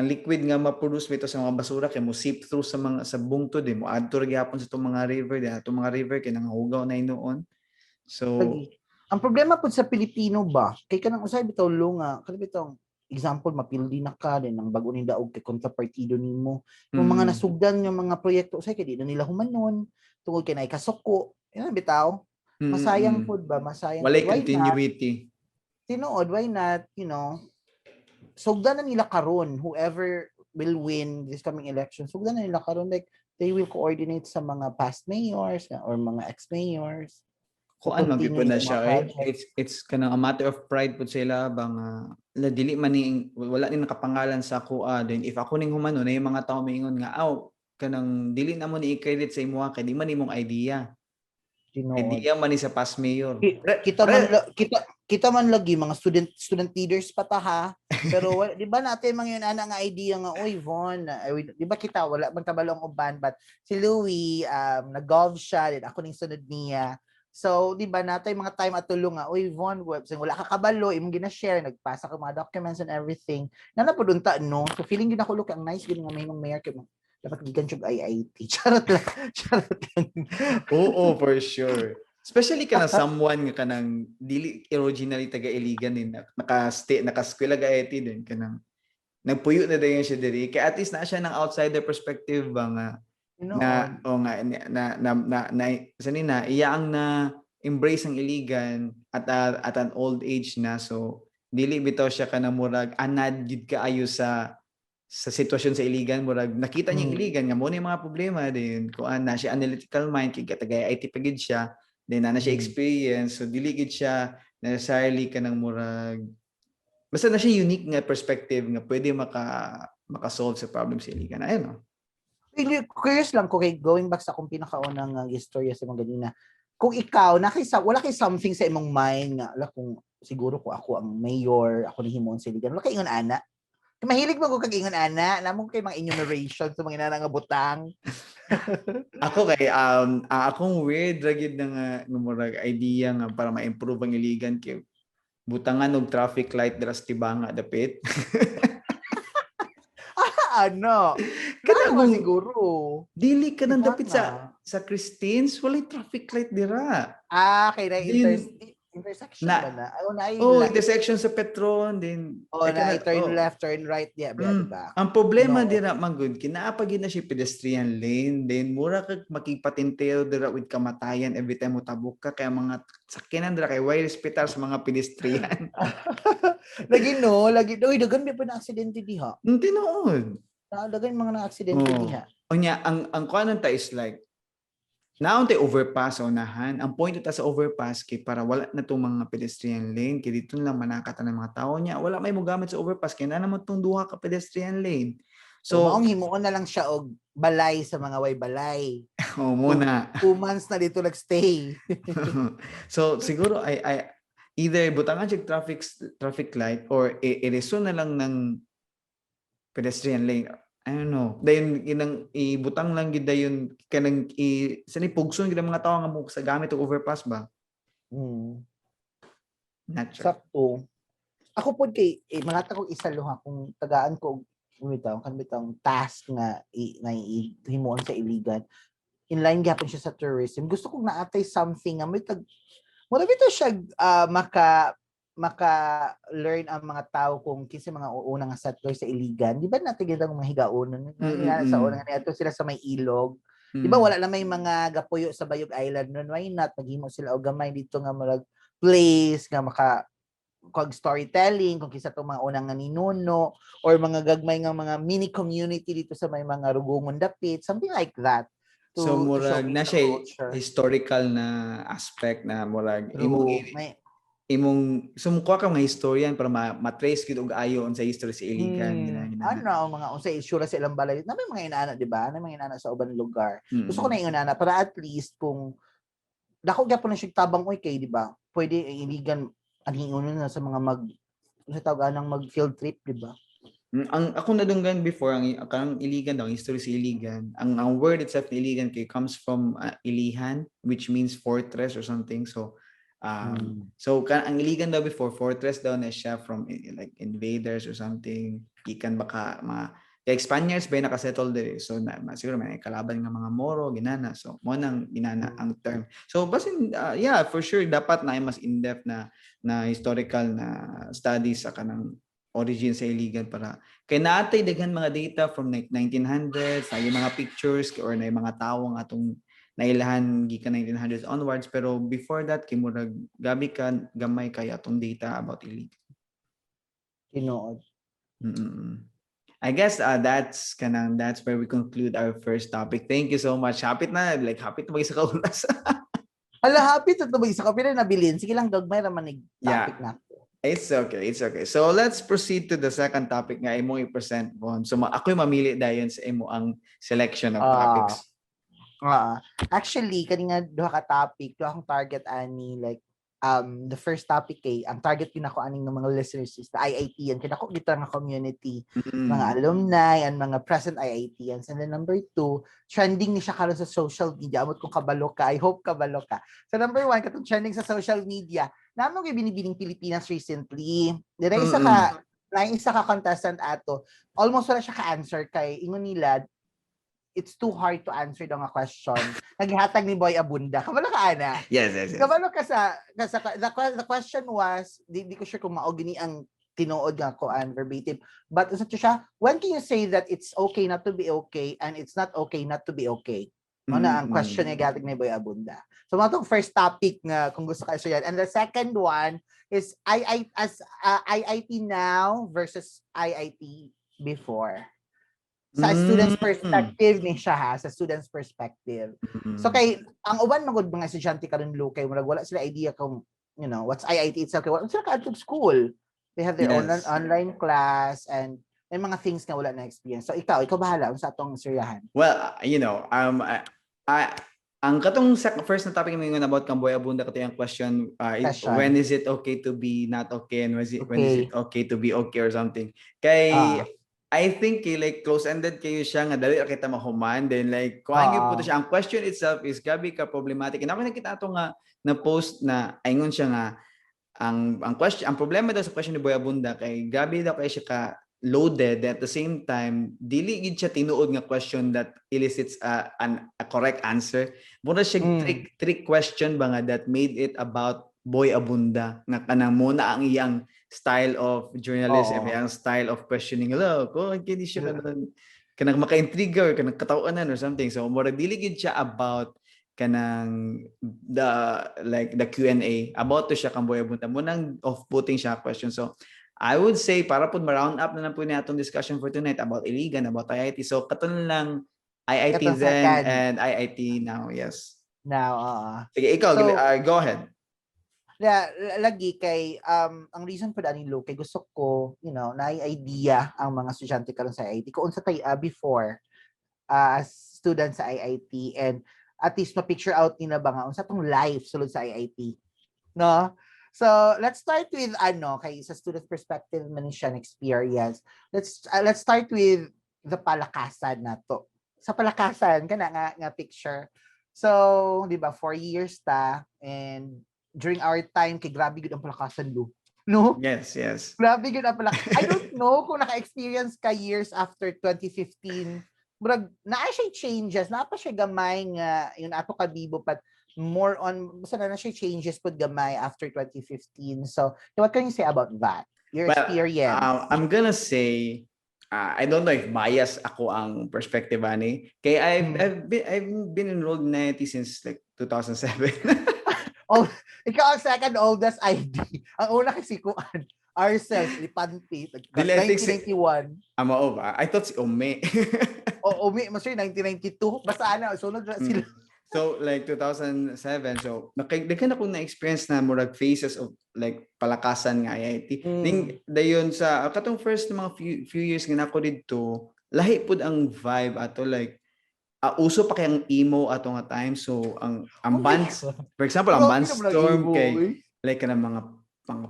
liquid nga ma-produce bitaw sa mga basura kay mo seep through sa mga sa bungtod eh, mo adto ra gyapon sa itong mga river di atong mga river kay nangahugaw na hinuon, so Lagi. Ang problema pud sa Pilipino ba, kay kanang usay bitaw lo nga, kanang bitaw example mapildi na ka din ang bago ning daog kay kontrapartido nimo. Yung mga nasugdan yung mga proyekto usay kay di na nila humanon tungod kay naay kasuko. Yan bitaw. Masayang pud ba? Masayang. Walay pud. Why not? Continuity. Tinuod, why not? Sugdan na nila karon whoever will win this coming election. Sugdan na nila karon, like they will coordinate sa mga past mayors or mga ex-mayors. Kuan man Continue gyud na sa siya mga eh. project. It's kanang a matter of pride pud sila bang la dili man ni wala ni nakapangalan sa kuha. Then if ako ning humano na yung mga tao maingon nga aw kanang dili na mo ni i-credit sa imuha kay di man imong idea. Tinuod. Idea man ni sa past mayor. Kita man lagi mga student student leaders pa ta ha. Pero di ba natin mga yun ana nga idea nga, "Uy Von, ay, di ba kita wala man kabalong uban," but si Louie nag-golf siya din, ako ning sunod niya. So, di ba natay mga time atulo nga, "Uy Von, web, wala ka kabalo, imong gina-share, nagpasa ka mga documents and everything." Na na pud unta, no. So feeling gid ako, look, ang nice gid nga mahimong mayor kay dapat gikan siya IIT. Charot lang. Charot lang. Oo, for sure. Especially kana someone nga kanang dili originally taga Iligan din, naka-stay, naka-eskwela ga IT din, kanang nagpuyo na dayon siya diri kay at least na siya ng outsider perspective ba nga na o nga na na na, na, sa ni na iya ang na embrace ang Iligan at an old age na, so dili bitaw siya kanang murag anad gid kaayo sa sitwasyon sa Iligan. Murag nakita niya yung Iligan nga mo na yung mga problema din kuan na siya, analytical mind kay taga IT pa gid siya then na siya experience, so dili gid siya necessarily kanang murag, basta na siya unique nga perspective nga pwede maka solve sa problem sa Iligan, ayun, no? Really, curious lang ko kay going back sa akong pinakaunang istorya sa mga ganina. Kung ikaw, nakisa, wala kay something sa imong mind nga, ala, kung siguro ko ako ang mayor, ako ni himuon sa Iligan. Wala kay ingon ana. Mahilig mo ko kag ingon ana, namo kay mga enumeration sa mga inana nga butang. Ako kay akong weird ra gid na nga murag idea nga para ma-improve ang Iligan kay butangan og traffic light dira sa Tibanga dapit. Ano? Kana Kana siguro. Dili ka nang dapit Tibanga. Sa Christines, walay traffic light dira. Ah, kay na intersection ba na? Ay, oh, na Oh, intersection sa Petron din. Oh, Ay, na turn left, turn right, yeah, diba? Ang problema No. dira man gud, kinaa pa gid na siya pedestrian lane, then mura kag makigpatintero dira with kamatayan every time mo tabok ka kaya mga sakyanan dira kay way respetar sa mga pedestrian. Lagi no, lagi. Uy, dagan ba pa na aksidente diha? Hindi noon. Na dagan mga na aksidente diha. Unya, ang kuan ta is like naon tay overpass sa unahan. Ang point ta sa overpass kay para wala na tong mga pedestrian lane kay dito lang manakata ng mga tao niya. Wala may mogamit sa overpass kay na naman tong duha ka pedestrian lane. So, So, maong himuon na lang siya og balay sa mga way balay. Oh, muna. 2 months na dito nagstay. So siguro ay either butangan siya traffic light or i-reso na lang ng pedestrian lane. I don't know. Dayon inang ibutang lang gid dayon kanang i sa ni pugson gid ang mga tao nga mo sa gamit og overpass ba? Not sure. Sakto. Ako pod kay eh, mga kong isa luha kung tagaan ko og bitaw kan bitawng task nga i, na himuon sa Iligan. Inline gyapon siya sa tourism. Gusto kong naatay something nga may tag mura bitaw siya maka maka learn ang mga tao kung kinsa mga una nga settler sa Iligan. Di ba natin kita mga higaonon? Sa una nga niadto sila sa may ilog. Di ba wala na may mga gapuyo sa Bayog Island nun? Why not? Maghimo sila og gamay dito nga murag place nga maka kag storytelling kung kinsa tong mga unang nga ninuno or mga gagmay nga mga mini community dito sa may mga rugungon dapit, something like that. So To murag showcase na the siya culture. Historical na aspect na murag imong True. May, imong sumukuha ka mga historian para ma-trace gid og ayo unsa history sa Iligan, gina. Ano ang mga unsa itsura sa ilang balay na may mga inaana, di ba? Na may mga inaana sa ubang lugar. Gusto ko na ingon ana para at least kung dako gyapon na siya tabang, oy, kay di ba? Pwede ang Iligan anhiunon na sa mga mag sa tawag anang mag field trip, di ba? Ang ako nadunggan before ang Iligan daw, ang history sa Iligan, ang word itself ni Iligan kay comes from Ilihan, which means fortress or something. So so ang Iligan daw before, fortress daw na siya from like invaders or something. Gikan baka mga kay Spaniards ba yung nakasettle diri. So na, siguro may kalaban nga mga Moro ginana. So mo nang ginana ang term. So basin yeah, for sure dapat na mas in-depth na historical na studies sa kanang origin sa Iligan para kay naatay daghan mga data from like 1900s, na yung mga pictures or na yung mga tawo nga atong nailahan gikan 1900s onwards, pero before that kay murag gabi ka gamay kay atong data about Iligan. Tinuod. I guess that's kanang that's where we conclude our first topic. Thank you so much. Hapit na, like hapit na mag-isa ka oras. Hala, happy to ba isa ka pila nabilin? Sige lang, gagmay ra man ig topic na. It's okay. It's okay. So let's proceed to the second topic nga imong i-present, Von. So ako'y mamili dayon sa imo ang selection of topics. Ah, actually kani nga duha ka topic, duha akong target ani like The first topic kay ang target gyud nako aning ng mga listeners is the IITian, kay dako kita nga community, mga alumni and mga present IITians. And then number two, trending ni siya karon sa social media. Amot kung kabalo ka. I hope kabalo ka. So number one, katong trending sa social media. Naa man gyud Binibining Pilipinas recently. Dira isa ka na isa ka contestant ato. Almost wala siya ka-answer kay ingon nila it's too hard to answer daw nga question. Naghatag ni Boy Abunda. Kabalo ka ana? Yes. Kabalo ka sa the question was, di ko sure kung mao gini ang tinuod nga kuan verbatim. But usa to siya, when can you say that it's okay not to be okay and it's not okay not to be okay? Mao na ang question nga gihatag ni Boy Abunda. So mao tong first topic nga kung gusto ka yan. And the second one is II as IIT now versus IIT before. Sa student's perspective ni siya ha, sa student's perspective. So kay ang uban magud mga estudyante karon lo kay murag wala sila idea kung what's IIT itself, kay wala sila kaadtong school. They have their own online class and may mga things nga wala na experience. So ikaw bahala unsa atong istoryahan. Well, ang katong first na topic mo about kang Boy Abunda, kato yung question, Question. When is it okay to be not okay and when is it okay to be okay or something. Kay I think kay like close-ended kayo siya nga dali ra kita mahuman, then like kuan gyud po to siya, ang question itself is grabe ka problematic, and ako nakita ato nga na post na aingon siya nga ang question, ang problema daw sa question ni Boy Abunda kay grabe daw kay siya ka loaded, at the same time dili gid siya tinuod nga question that elicits a correct answer. Mura siya trick question ba nga that made it about Boy Abunda nga kanang mo na ang iyang style of journalism, iyang style of questioning. Hello, ko kini siya kanang kanang maka-intriga or kanang katawanan or something. So mura dili gid siya about kanang the like the Q&A, about to siya kang Boy Abunda mo nang off-putting siya question. So I would say para pud ma-round up na lang po ni atong discussion for tonight about Iligan, about IIT, so katon lang IIT Katong then second. And IIT now, yes. Now, oo. Sige, ikaw, So, go ahead. Yeah, lagi kay ang reason for ani lo kay gusto ko, na idea ang mga estudyante karon sa IIT kung unsa tay before as students sa IIT and at least ma-picture out nila ba nga unsa tong life sulod sa IIT. No? So, let's start with ano kay sa student perspective man siya and experience. Let's start with the palakasan nato. Sa palakasan kana nga picture. So, di ba, 4 years ta and during our time kay grabe gud ang palakasan lo. No? Yes. Grabe gud ang palakasan. I don't know kung naka-experience ka years after 2015. Murag naa siya changes, naa pa siya gamay nga yun ato kabibo, but more on basta na siya changes pud gamay after 2015. So, what can you say about that? Your Well, experience. I'm gonna say I don't know if bias ako ang perspective ani. Kay I've I've been enrolled in IIT since like 2007. Ikaw ang second oldest ID. Ang una kasi kuan, Arcel Lipanti, Dili, I think 1991. Ama o ba? I thought si Ome. O, umi, mas 1992. Basta ano, sunod na sila. So like 2007, so daghan ako na experience na murag phases of like palakasan nga IIT. Ning dayon sa katong first na mga few years nga nako didto, lahi pud ang vibe ato, like uso pa kay ang emo ato nga time. So ang Oh my bands, God. for example, ang Grabe band naman ang storm emo, kay eh. like kanang mga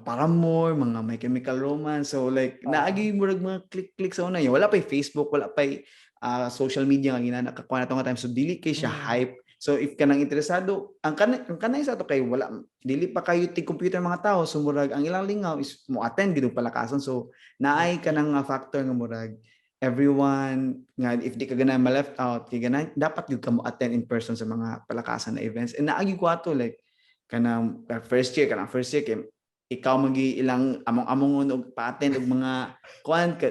Paramore, mga My Chemical Romance. So like naagi murag mga click-click sa una. Yun. Wala pa Facebook, wala pa social media nga ginana kakuha na to nga time. So dili kay siya hype. So if kanang interesado, ang kanay sa ato kay wala dili pa kayo tig computer mga tao, so murag ang ilang lingaw is mo attend gid og palakasan. So naay kanang nga factor nga murag everyone nga if di ka ganahan ma-left out, kay ganahan dapat gyud ka mo attend in person sa mga palakasan na events. And naagi ko ato like kanang first year kay ikaw magi ilang among-among og pa-attend og mga kuan ka,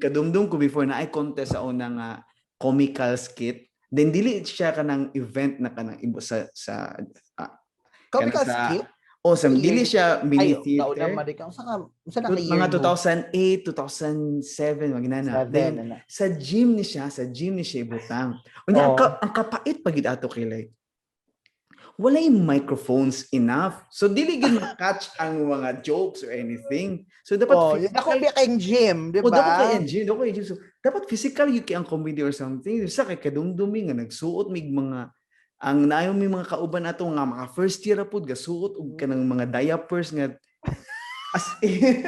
kadumdum ko before na ay contest sa una nga comical skit. Then dili siya kanang event na kanang ibo sa Comical sa skit? Oh, sa Year? dili siya mini Ay, nauna theater. man ka. Unsa na ka year Mga mo? 2008, 2007, maginana. Seven, Then ano. sa gym ni siya ibutang. Unya ang kapait pagid ato kay like walay microphones enough. So dili gid ma-catch ang mga jokes or anything. So dapat Oh, yun ako biya kayong gym, di Oh, ba? dapat kay engine, dapat kay engine. So, dapat physical yun kay ang comedy or something. Sa kay kadumdumi nga nagsuot mig mga Ang nayo may mga kauban ato nga mga first year ra pud gasuot og kanang mga diapers nga as in.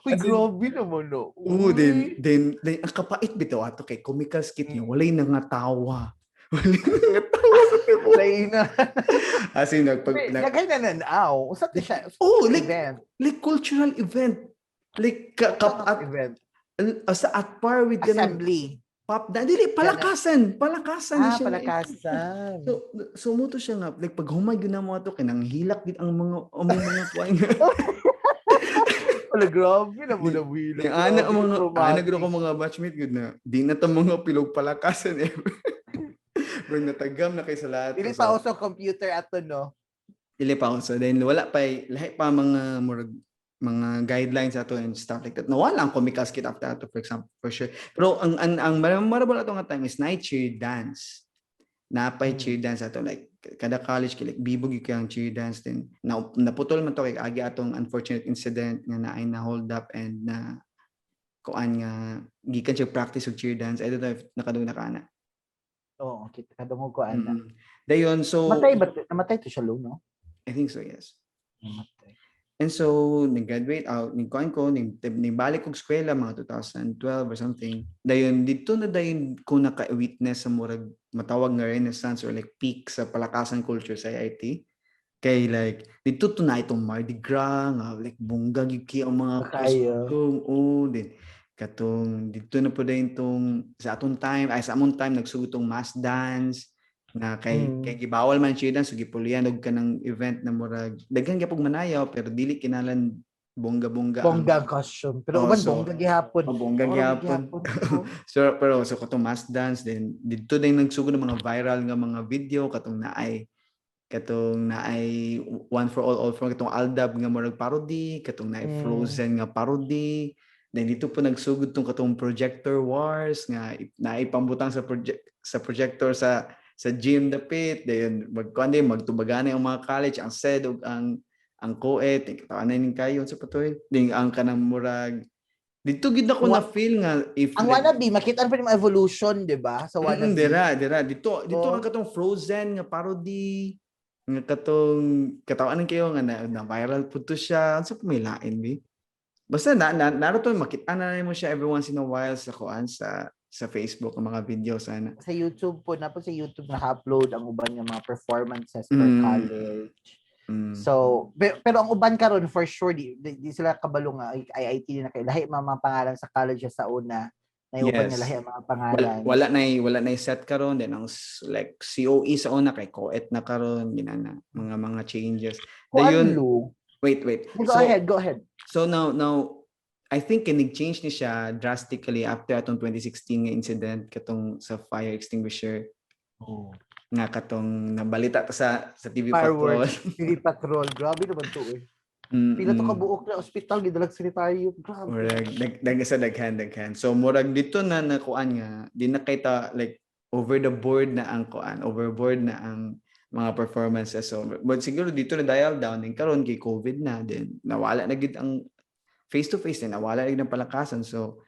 Uy, grabe naman, no. Oo, then ang kapait bitaw ato kay comical skit niya, walay nangatawa. Walay nangatawa sa tibuok. Lain na. As in, nagpag, na, Daghay na nanaw. Usa to siya. Oh, like, event. Like cultural event. Like, ka, Usa at, event. Sa at par with kanang Assembly. Pop dance. Dili, palakasan. Palakasan na Ah, siya. Palakasan. So mo to siya nga, like, pag humay yun na mo ato, kanang hilak gid ang mga kuan. Wala, grabe na mo na wheel. Ni ana ang mga ana gud ako mga batchmate gud na di na ta mga pilog palakasan eh. Bro, natagam na kay sa lahat. Dili So, pa uso computer ato, no? Dili pa uso. Then wala pa lahi pa mga murag mga guidelines ato and stuff like that. Nawala ang comical skit after ato, for example, for sure. Pero ang memorable ato nga time is night cheer dance. Napay cheer dance ato, like kada college kay like bibog gyud kay ang cheer dance, then na, naputol man to kay agi atong unfortunate incident nga naay na hold up and na kuan nga gikan siya practice og cheer dance. I don't know if nakadungog na ka ana. Oo, kita kadungog ko ana. Dayon, so Matay ba? Namatay to siya, lo, no? I think so, yes. Namatay. And so, nag-graduate out, nag-kuan ko, nagbalik kog eskwela mga 2012 or something. Dayon, dito na dayon ko naka-witness sa murag matawag nga renaissance or like peak sa palakasan culture sa IIT. Kay like, dito to na itong Mardi Gras, nga like bongga gyud kay ang mga Kayo. costume. Oh, then katong dito na po din tong sa atong time, ay sa among time nagsugod tong mass dance na kay kay gibawal man cheer dance, so gipulian og kanang event na murag daghan gyapon manayaw pero dili kinahanglan bongga-bongga ang Bongga ang costume. Pero Oh, uban so, bongga gihapon. Oh, bongga Oo, gihapon. oh. So pero so katong mass dance, then didto din nagsugod ng mga viral nga mga video katong naay One for All, All for One, katong AlDub nga murag parody, katong naay Frozen nga parody. Then dito po nagsugod tong katong projector wars nga naay pambutang sa projector sa gym dapit, dayon magkuan din magtubaganay ang mga college, ang SED ug ang co-ed, tawanan ning kayo sa patoy ding ang kanang murag dito gid ako na feel nga if Ang like, Wannabe, makita pa rin yung evolution, di ba? Sa Wannabe. Dira, dira. Dito Oo. ang katong Frozen nga parody nga katong katawanan kayo nga na viral pud to siya. Unsa pa may lain bi? Basta na naroto makita na mo siya every once in a while sa kuan sa Facebook ang mga videos ana. Sa YouTube po, na po sa YouTube naka-upload ang uban nga mga performances per college. So, pero ang uban karon for sure di sila kabalo nga ay IIT na kay lahi mga pangalan sa college sa una. Na yung uban nga lahi ang mga pangalan. Wala na set karon, then ang like COE sa una kay COET na karon, ginana mga changes. Kuan, Dayon, Lu. Wait, wait. Go So, ahead, go ahead. So now I think kinig-change ni siya drastically after atong 2016 nga incident katong sa fire extinguisher Oh. nga katong nabalita ta sa TV Patrol. Fireworks. TV Patrol. Grabe naman to eh. Pila to kabuok na ospital gidalag sanitarium. Grabe. Murag dag sa daghan daghan. So murag dito na nakuan nga di na kita like over the board na ang kuan, overboard na ang mga performances. So but siguro dito na dial down din karon kay COVID na din nawala na gid ang face to face din, nawala na gid ang palakasan. So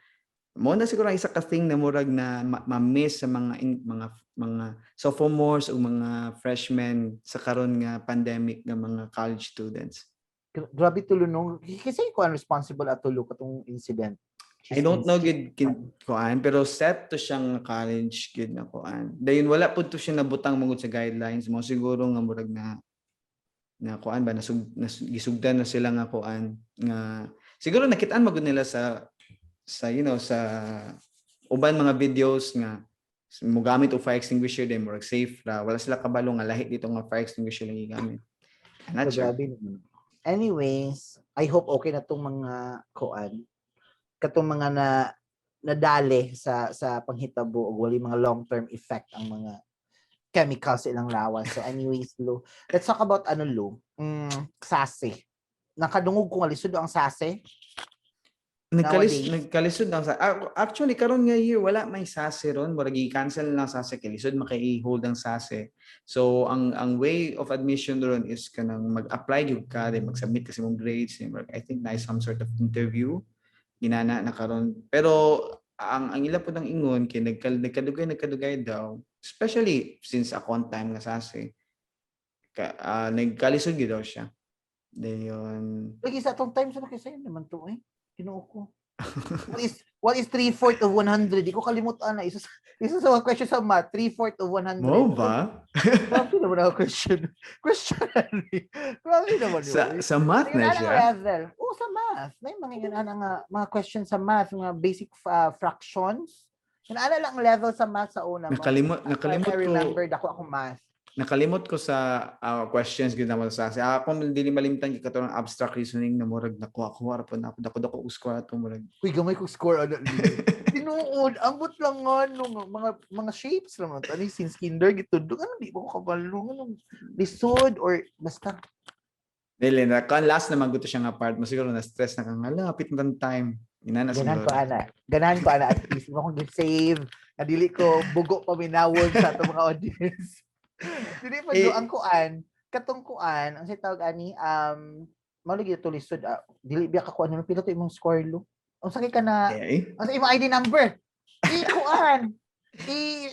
mo na siguro ang isa ka thing na murag na ma-miss sa mga sophomores o mga freshmen sa karon nga pandemic nga mga college students. Grabe tulo no. Kasi ko ang responsible ato lo katong incident. I don't know gid kuan pero set to siyang college gid na kuan. Dayon wala pud to siya nabutang mangud sa guidelines mo siguro nga murag na na kuan ba gisugdan na sila nga kuan nga siguro nakitaan magud nila sa you know sa uban mga videos nga mogamit og fire extinguisher then murag safe ra, wala sila kabalo nga lahi dito nga fire extinguisher lang gigamit. I'm not So, sure. grabe naman. Anyways, I hope okay na tong mga kuan. Katong mga na nadali sa panghitabo ug wali mga long-term effect ang mga chemicals sa ilang lawas. So anyways, Lo, let's talk about ano, Lo, SASE. Nakadungog ko nga lisod ang SASE. Nowadays. Nagkalisod lang sa actually karon nga year wala may SASE ron, murag i-cancel lang SASE kay lisod maka-hold ang SASE. So ang way of admission ron is kanang mag-apply gyud ka then mag-submit ka sa imong grades, then murag, I think na some sort of interview ginana na karon. Pero Ang ila po ng ingon kay nagkadugay daw, especially since ako on time nga SASE ka, nagkalisod gyud daw siya. Dayon Lagi sa atong time sa kasi naman to eh. Tinuo ko. What is 3/4 of 100? Di ko kalimutan na isa sa mga question sa math, 3/4 of 100. Mo ba? Grabe naman ang question. Question. Grabe naman Sa yun. Sa math na Ingon siya. Level. Oo, sa math. May mga ingon nga mga question sa math, mga basic fractions. Ingon lang ang level sa math sa una. Nakalimot I ko remember dako akong math. Nakalimot ko sa questions gyud naman sa kasi ako dili malimtan kay katong abstract reasoning na murag nakuha ko ra po na ako dako dako og score ato murag. Uy, gamay ko score ano. Tinuod, ambot lang nga no, mga shapes lang to. Ano yung since kinder gitudlo, ano di ba ko kabalo, ano lisod or basta. Dili na kan last na maguto siya nga part mo, siguro na stress na kang hala, hapit na tang time ina na Ganahan siguro. Ko ana. Ganahan ko ana at least mo akong save. Nadili ko bugo paminawon sa ato mga audience. Dili pa Eh, do ang kuan, katong kuan, ang say tawag ani mao lagi to lisod, dili biya ka kuan, pila to imong score lo? Unsa kay ka na Eh, unsa imong ID number? I kuan.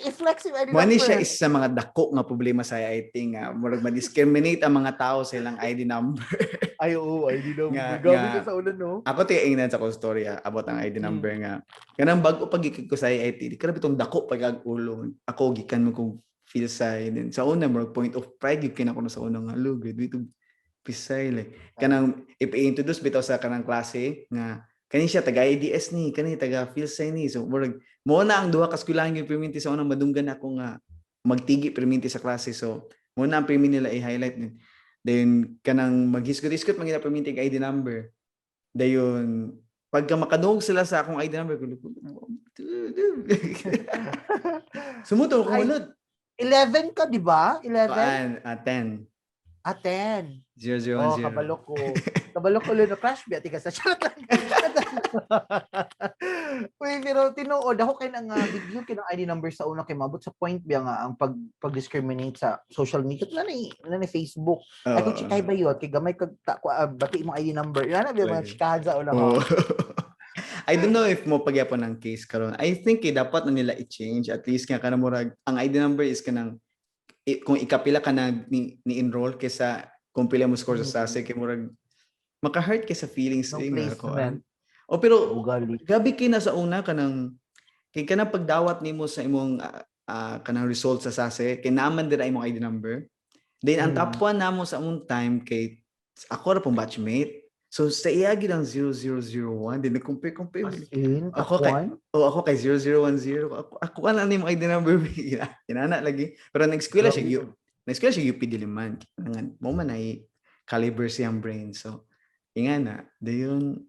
I-flex yung ID Mo ni number. siya isa sa mga dako nga problema sa IIT nga murag ma-discriminate ang mga tao sa ilang ID number. Ay, oo, ID number. Grabe ka sa ulo, no? Ako tiingnan sa akong story about ang ID number nga kanang bag-o pag gikan ko sa IIT, di grabe tong dako pag ag ulo. Ako gikan mo kog PhilSci din. Sa una murag point of pride gyud kina ko na sa una nga lo graduate og PhilSci, like kanang ipa-introduce bitaw sa kanang klase nga kani siya taga IDS ni, kani taga PhilSci ni. So murag mo na ang duha ka eskwelahan gyud perminti sa una, madunggan ako nga magtigi perminti sa klase. So mo na ang permi nila i-highlight ni. Then kanang maghisgot-hisgot man gina perminti ang ID number. Dayon pagka makadungog sila sa akong ID number, sumuto ko Ay, ulod. 11 ka, di ba? 11? Kuan, 10. Ah, 10. 0 0 Oh, 1 0. kabalo ko. Kabalo ko lo crash biya tika sa charot lang. Uy, pero tinuod ako kay nang big deal kay ng ID number sa una kay mabot sa point biya nga ang pag-discriminate sa social media na ni Facebook. Ay kung chikay ba yun, kay gamay kag ta, bati imong ID number. Yan na biya mga Lagi. chikahan sa una ko. Oo. I don't know if mo pagyapon ang case karon. I think eh, dapat na nila i-change at least nga kanang murag ang ID number is kanang kung ikapila ka na ni enroll kaysa kung pila mo score sa SASE kay murag maka-hurt kay sa feelings No eh, nga placement. kuan. O pero Ugali. gabi kay na sa una kanang kay kanang pagdawat nimo sa imong kanang result sa SASE kay naman dira imong ID number. Then ang top 1 namo sa among time kay ako ra pong batchmate. So sa iya gid ang 0001, din nag-compare compare. As in, Ako top one? Oh, ako kay 0010. Ako ano imong ID number? Inana lagi. Pero nag-eskwela siya Grabe. Nag-eskwela siya UP Diliman. Nga mo man ay caliber siyang brain. So ingana, dayon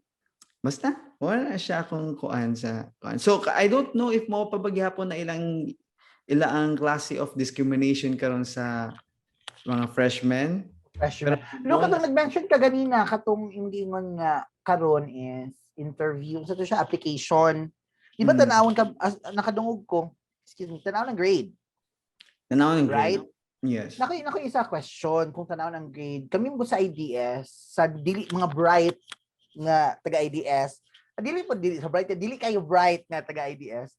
basta wala na siya akong kuan sa kuan. So I don't know if mo pa ba gihapon na ilang ila ang klase of discrimination karon sa mga freshmen. Freshman. Pero No, katong nag-mention ka ganina, katong imong giingon nga karon is interview. Sa to siya, application. Di ba tanawon ka, nakadungog ko, excuse me, tanawon ng grade, Tanawon ng grade. right? Yes. Nako isa question, kung tanawon ng grade, kami mo sa IDS, sa dili mga bright nga taga IDS, dili po dili sa bright, dili kayo bright nga taga IDS.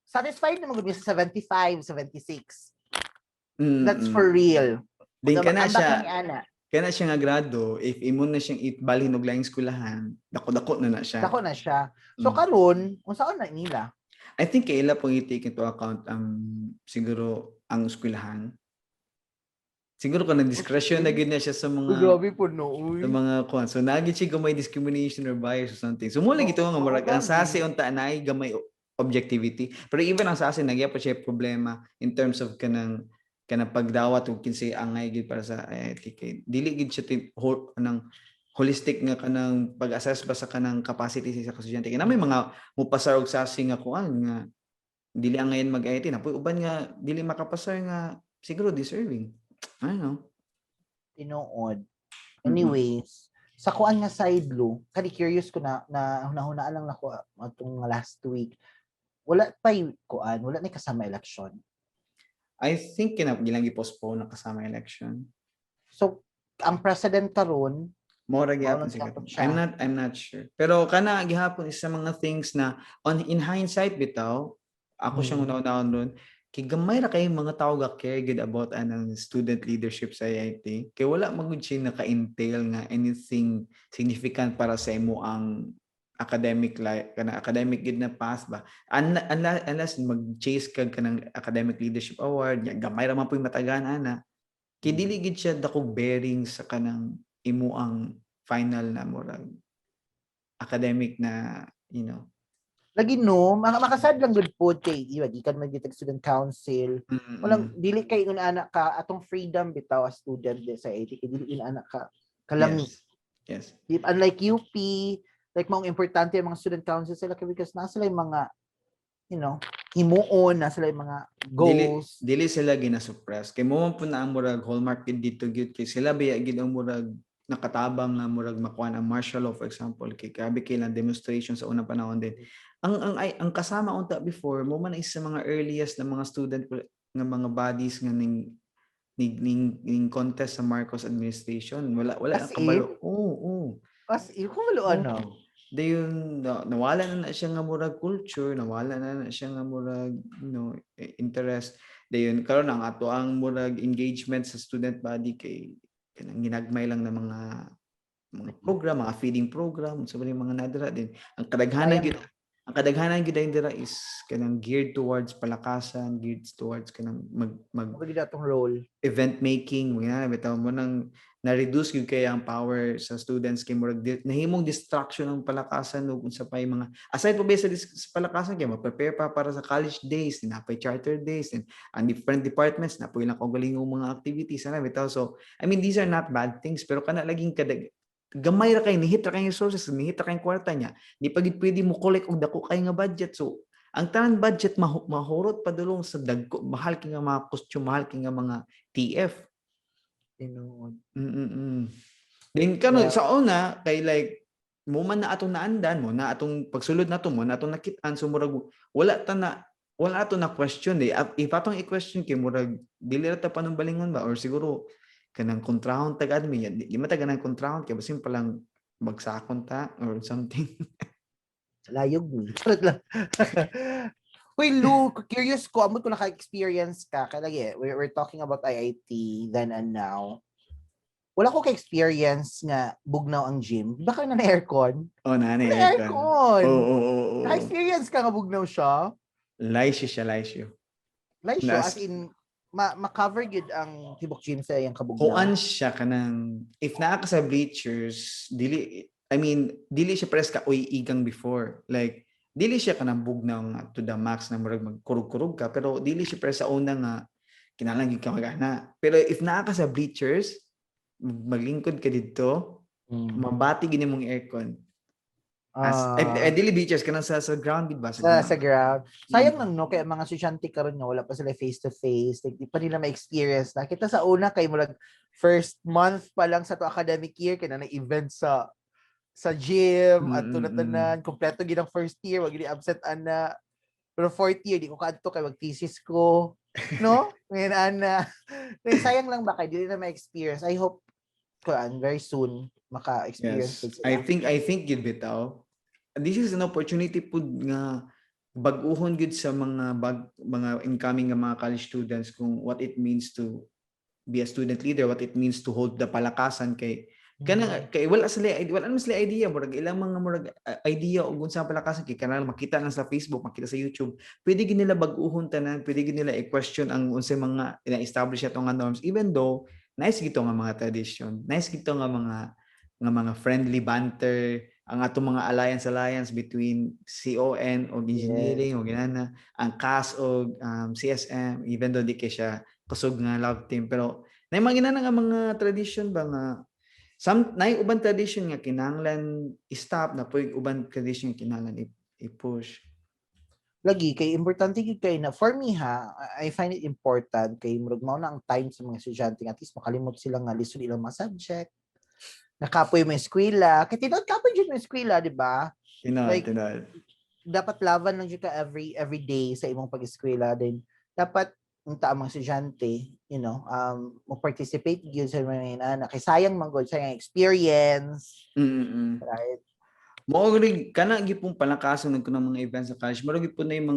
Satisfied naman gud mi sa 75, 76. That's for real. Din kana Ambak siya, ni ana. Kana siya nga grado, if imo na siyang itbalhin og laing eskwelahan, dako-dako na na siya. Dako na siya. So karon, unsaon na nila? I think kaila pong i-take into account ang siguro ang eskwelahan. Siguro kanang discretion na gyud na siya sa mga Uy, grabe po no. Uy. Sa mga kuan. So nagi siya gamay discrimination or bias or something. So mo lagi to nga murag ang grabe. SASE unta naay gamay objectivity. Pero even ang SASE nagya pa siya problema in terms of kanang pagdawat ug kinsay angay gid para sa IIT kay dili gid siya kanang holistic nga kanang pag-assess ba sa kanang capacity sa isa ka estudyante. Kay na may mga mupasar og SASE nga kuan nga dili angayan mag-IIT na uban nga dili makapasar nga siguro deserving. I don't know. Tinuod. Anyways, sa kuan nga side lo, kani curious ko na na hunahunaan lang nako atong last week. Wala pa kuan, wala ni kasama election. I think kina gilang gi-postpone na kasama election. So ang president karon Mora gihapon Mao lang siguro. gihapon siya. I'm not sure. Pero kana gihapon is sa mga things na on in hindsight bitaw, ako siyang una-unahon ron. Kay gamay ra kay mga tao ga care gud about anang student leadership sa IIT. Kay wala man gud siya naka-entail nga anything significant para sa imo ang academic life, kana academic gid na path ba. Unless mag-chase kag kanang academic leadership award, nya gamay ra man puy matagaan ana. Kay dili gid siya dakog bearing sa kanang imo ang final na murag academic na. Lagi no, makasad lang gud pod kay di ba gikan man gyud student council. Walang dili kay ingon ana ka atong freedom bitaw as student di sa AT kay dili ingon ana ka kalami. Unlike UP, like maong importante ang mga student council sila kay because naa sila yung mga himuon, naa sila yung mga goals. Dili sila gina-suppress. Kay mo man po na ang murag hallmark gid dito gyud kay sila biya gid ang murag nakatabang nga murag makuha ang martial law, for example, kay grabe kay lang demonstration sa unang panahon din. Ang kasama unta before mo man is sa mga earliest na mga student nga mga bodies nga ning contest sa Marcos administration. Wala As ang kabalo. Oo. As in, kung malo ano. Oo. Dayon nawala na na siya nga murag culture, nawala na na siya nga murag interest. Dayon karon ang ato ang murag engagement sa student body kay kanang ginagmay lang na mga program, mga feeding program, sa mga nadira din. Ang kadaghanan Sayang. Gyud ang kadaghanan gyud ay dira is kanang geared towards palakasan, geared towards kanang mag mag Mo gid atong role. Event making, mga bitaw mo nang na-reduce gyud kay ang power sa students kay murag nahimong distraction ang palakasan ug unsa pa yung mga aside pa ba sa palakasan kay ma-prepare pa para sa college days, napay charter days and ang different departments na po ilang kaugalingong mga activities ana bitaw. So I mean, these are not bad things, pero kana laging kadag gamay ra kay nihit ra kay resources, nihit ra kay kwarta niya, di pa gid pwede mo collect og dako kay nga budget. So ang tanan budget mahurot padulong sa dagko, mahal kay nga mga costume, mahal kay nga mga TF. Tinuod. Then karon sa una kay like mo man na atong naandan mo na atong pagsulod nato mo na atong nakit-an, so murag wala ta na wala ato na question eh. If atong i-question kay murag dili ra ta panumbalingon ba or siguro kanang kontrahon tag admin di man ta ganang kontrahon kay basin pa lang magsakon ta or something. Layog ni. Charot lang. Uy, Lou, curious ko, amot ko naka-experience ka. Kaya lagi, we're talking about IIT then and now. Wala ko ka-experience nga bugnaw ang gym. Baka na na aircon? Oh, na na Wala aircon. aircon. Oo. Naka-experience ka nga bugnaw siya? Laisyo siya, laisyo. Like siya, as in, ma-cover gyud ang tibok gym sa iyang kabugnaw. Kuan siya kanang if naa ka sa bleachers, dili, I mean, dili siya pares ka uy igang before. Like dili siya kanang bugnaw nga to the max na murag magkurug-kurug ka, pero dili siya pares sa una nga kinahanglan gyud ka magana. Pero if naa ka sa bleachers, maglingkod ka didto, mabati gini mong aircon. As, eh, dili bleachers kanang sa ground gid ba? Sa, sa ground. Sayang lang no kaya mga estudyante karon nga wala pa sila face to face, like di pa nila ma-experience na. Kita sa una kay murag first month pa lang sa to academic year kay na event sa gym at tanan, kompleto gid ang first year, wag gid absent ana. Pero fourth year di ko kaadto kay mag thesis ko. No? Ngayon ana. Kaya sayang lang ba kay dili na ma-experience. I hope kuan very soon maka-experience pud sila. I think gid bitaw. This is an opportunity pud nga bag-uhon gid sa mga incoming nga mga college students kung what it means to be a student leader, what it means to hold the palakasan kay kanang kay wala naman sila idea, murag ilang mga murag idea og unsa ang palakasan kay kanang makita lang sa Facebook, makita sa YouTube. Pwede gid nila bag-uhon tanan, pwede gid nila i-question ang unsay mga ina-establish ato nga norms, even though nice gito nga mga tradition, nice gito nga mga friendly banter, ang atong mga alliance alliance between CON o engineering o ginana, ang CAS o CSM, even though di kay siya kusog nga love team, pero nay mga ginana nga mga tradition ba nga some nay uban tradition nga kinahanglan i-stop na poy uban tradition nga kinahanglan i-push. Lagi kay importante gyud kay na for me ha, I find it important kay murag mao na ang time sa mga estudyante nga at least makalimot sila nga lisod ilang mga subject. Nakapoy mo eskwela. Kay tinuod kapoy jud mo eskwela, di ba? Tinuod, Like, tinuod. dapat laban lang jud ka every day sa imong pag-eskwela, then dapat Unta ang mga estudyante, mo participate gyud sa mga ana kay sayang man gud, sayang experience, right? Mao rin kana gyud palakasan nagko ng mga events sa college. Mura gyud po na yung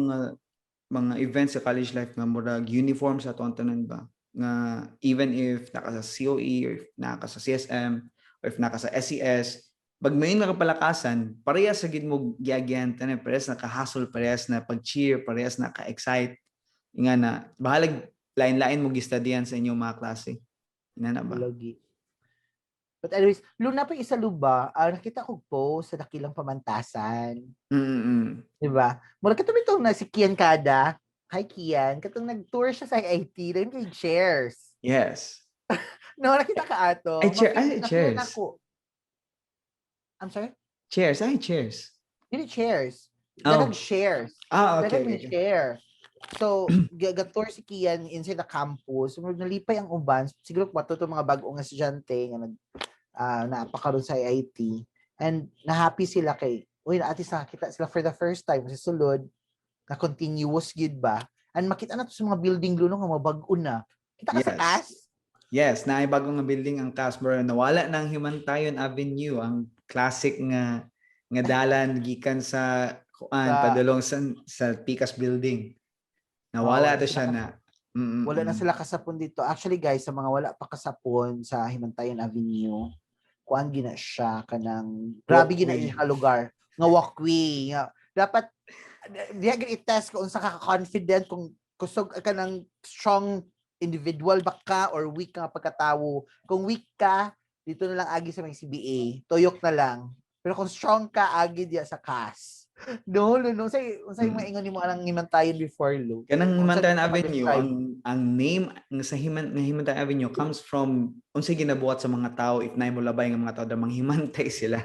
mga events sa college life nga murag uniform sa atuang tanan ba, nga even if naka sa COE or if naka sa CSM or if naka sa SES, pag may nakapalakasan, parehas sa gid mo giagyan tanan, parehas na ka-hustle, parehas na pag-cheer, parehas na ka-excite nga na bahalag lain-lain mo gistadyan sa inyong mga klase. Ina na ba? Lagi. But anyways, Luna pa isa luba, nakita ko post sa Dakilang Pamantasan. Di ba? Mura kato bitong na si Kian Kada. Hi, Kian, katong nag-tour siya sa IIT, then kay chairs. No, nakita ka ato. Ay, chair, ay, Na-feel chairs. nako. I'm sorry? Chairs, ay chairs. Dili chairs. Oh. Daghang shares. Ah, okay. Daghang share. So, ga-tour si Kian inside the campus. Murag nalipay ang uban. Siguro kwato to mga bag-ong estudyante nga nag naapakaroon sa IIT. And na-happy sila kay, uy, at least nakakita sila for the first time sa sulod na continuous gid ba. And makita na to sa mga building luno nga mabag-o na. Kita ka sa CAS? Yes, naay bago nga building ang CAS, bro. Nawala ng Himantayon Avenue, ang classic nga nga dalan gikan sa kuan padulong sa Picas building. Nawala Oo, to siya na. Wala na sila kasapon dito. Actually, guys, sa mga wala pa kasapon sa Himantayon Avenue, kuan gina siya kanang grabe gina Walkway. siya ka lugar nga walkway. Nga, dapat diha gid i-test kung unsa ka confident, kung kusog ka ng strong individual ba ka or weak ka nga pagkatawo. Kung weak ka, dito na lang agi sa may CBA. Tuyok na lang. Pero kung strong ka, agi diya sa CAS. No, no, no. Unsay unsay maingon nimo anang Himantayon before, Lo? Kanang Unsa Himantayon ka Avenue, ma-describe? ang name ng sa nga Himantayon Avenue comes from unsay ginabuhat sa mga tao if naay molabay nga mga tao da manghimantay sila.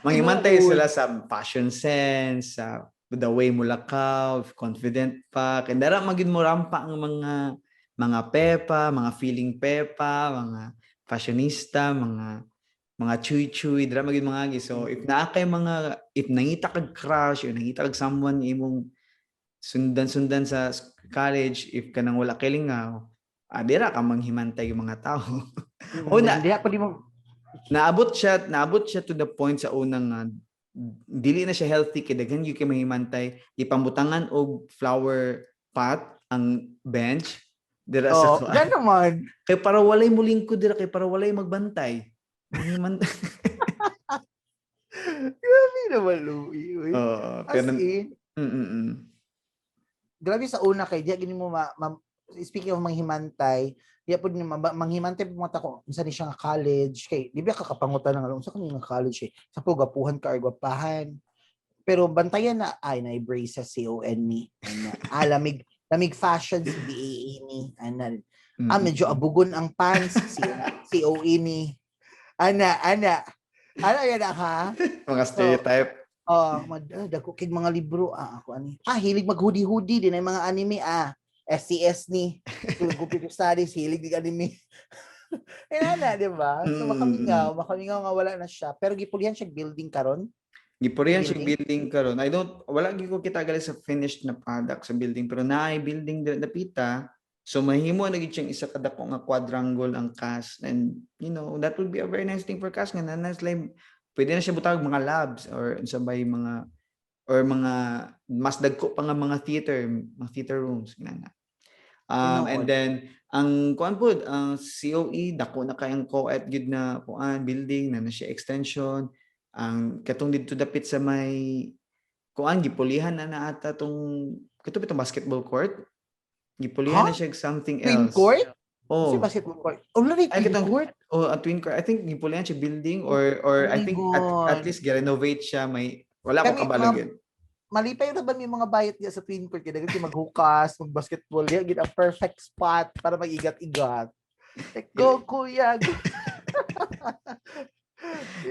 Manghimantay Tinuod. sila sa fashion sense, sa the way mo lakaw, if confident pa. Kay dara magid mo rampa ang mga pepa, mga feeling pepa, mga fashionista, mga chuy-chuy, dara magid mga agi. So if naa kay mga if nangita kag crush or nangita kag someone nga imong sundan-sundan sa college, if kanang wala kay lingaw, dira ka manghimantay yung mga tao. O, Diha pa di mo naabot siya to the point sa unang nga dili na siya healthy kay daghan gyud kay mahimantay, gipambutangan og flower pot ang bench dira sa Oh, kuan. gan naman. Kay para walay mulingkod dira, kay para walay magbantay. Manghimantay. Grabe naman, Louie. Uy. Oo, As pero in, grabe sa una kay diya gini mo speaking of manghimantay, diya pud ni manghimantay pud mga ko unsa ni siya nga college, kay di ba kakapangutan nga unsa kani nga college eh sa po gapuhan ka or gwapahan, pero bantayan na ay na braces CON ni ana, lamig lamig fashion si BAA ni ana, medyo abugon ang pants si COE ni ana ana ana yan ha. Mga stereotype. Oh, dako kig mga libro, ako ani. Hilig mag-hoodie-hoodie din ay mga anime, SCS ni. Computer studies, hilig dig anime. Eh ana, di ba? So makamingaw, makamingaw nga wala na siya. Pero gipulihan siya building karon. Gipurihan siya Building? Building karon. I don't wala gyud ko kita gali sa finished na product sa building, pero naay building dira napita. So mahimo na gyud siyang isa ka dako nga quadrangle ang CAS, and that would be a very nice thing for CAS nga na nice like pwede na siya butang mga labs or unsa bay mga or mga mas dagko pa nga mga theater rooms nga na. And Tinuod. then ang kuan pod, ang COE, dako na kay ang co-ed gyud na kuan building na na siya extension. Ang katong didto dapit sa may kuan, gipulihan na na ata tong kato bitong basketball court. Gipulihan Huh? na siya og something Twin else. court? Oh. Si basketball court. Oh, wala rin Ay, twin court. Oh, ang twin court. I think gipulihan siya building or Oh I my think at God. least gi-renovate siya, may wala ko Kami, kabalo gyud. Malipay ra ba may mga bayot diya sa twin court kay daghan kay maghukas, magbasketball, diya gid ang perfect spot para mag-igat-igat. Like, go kuya. Go.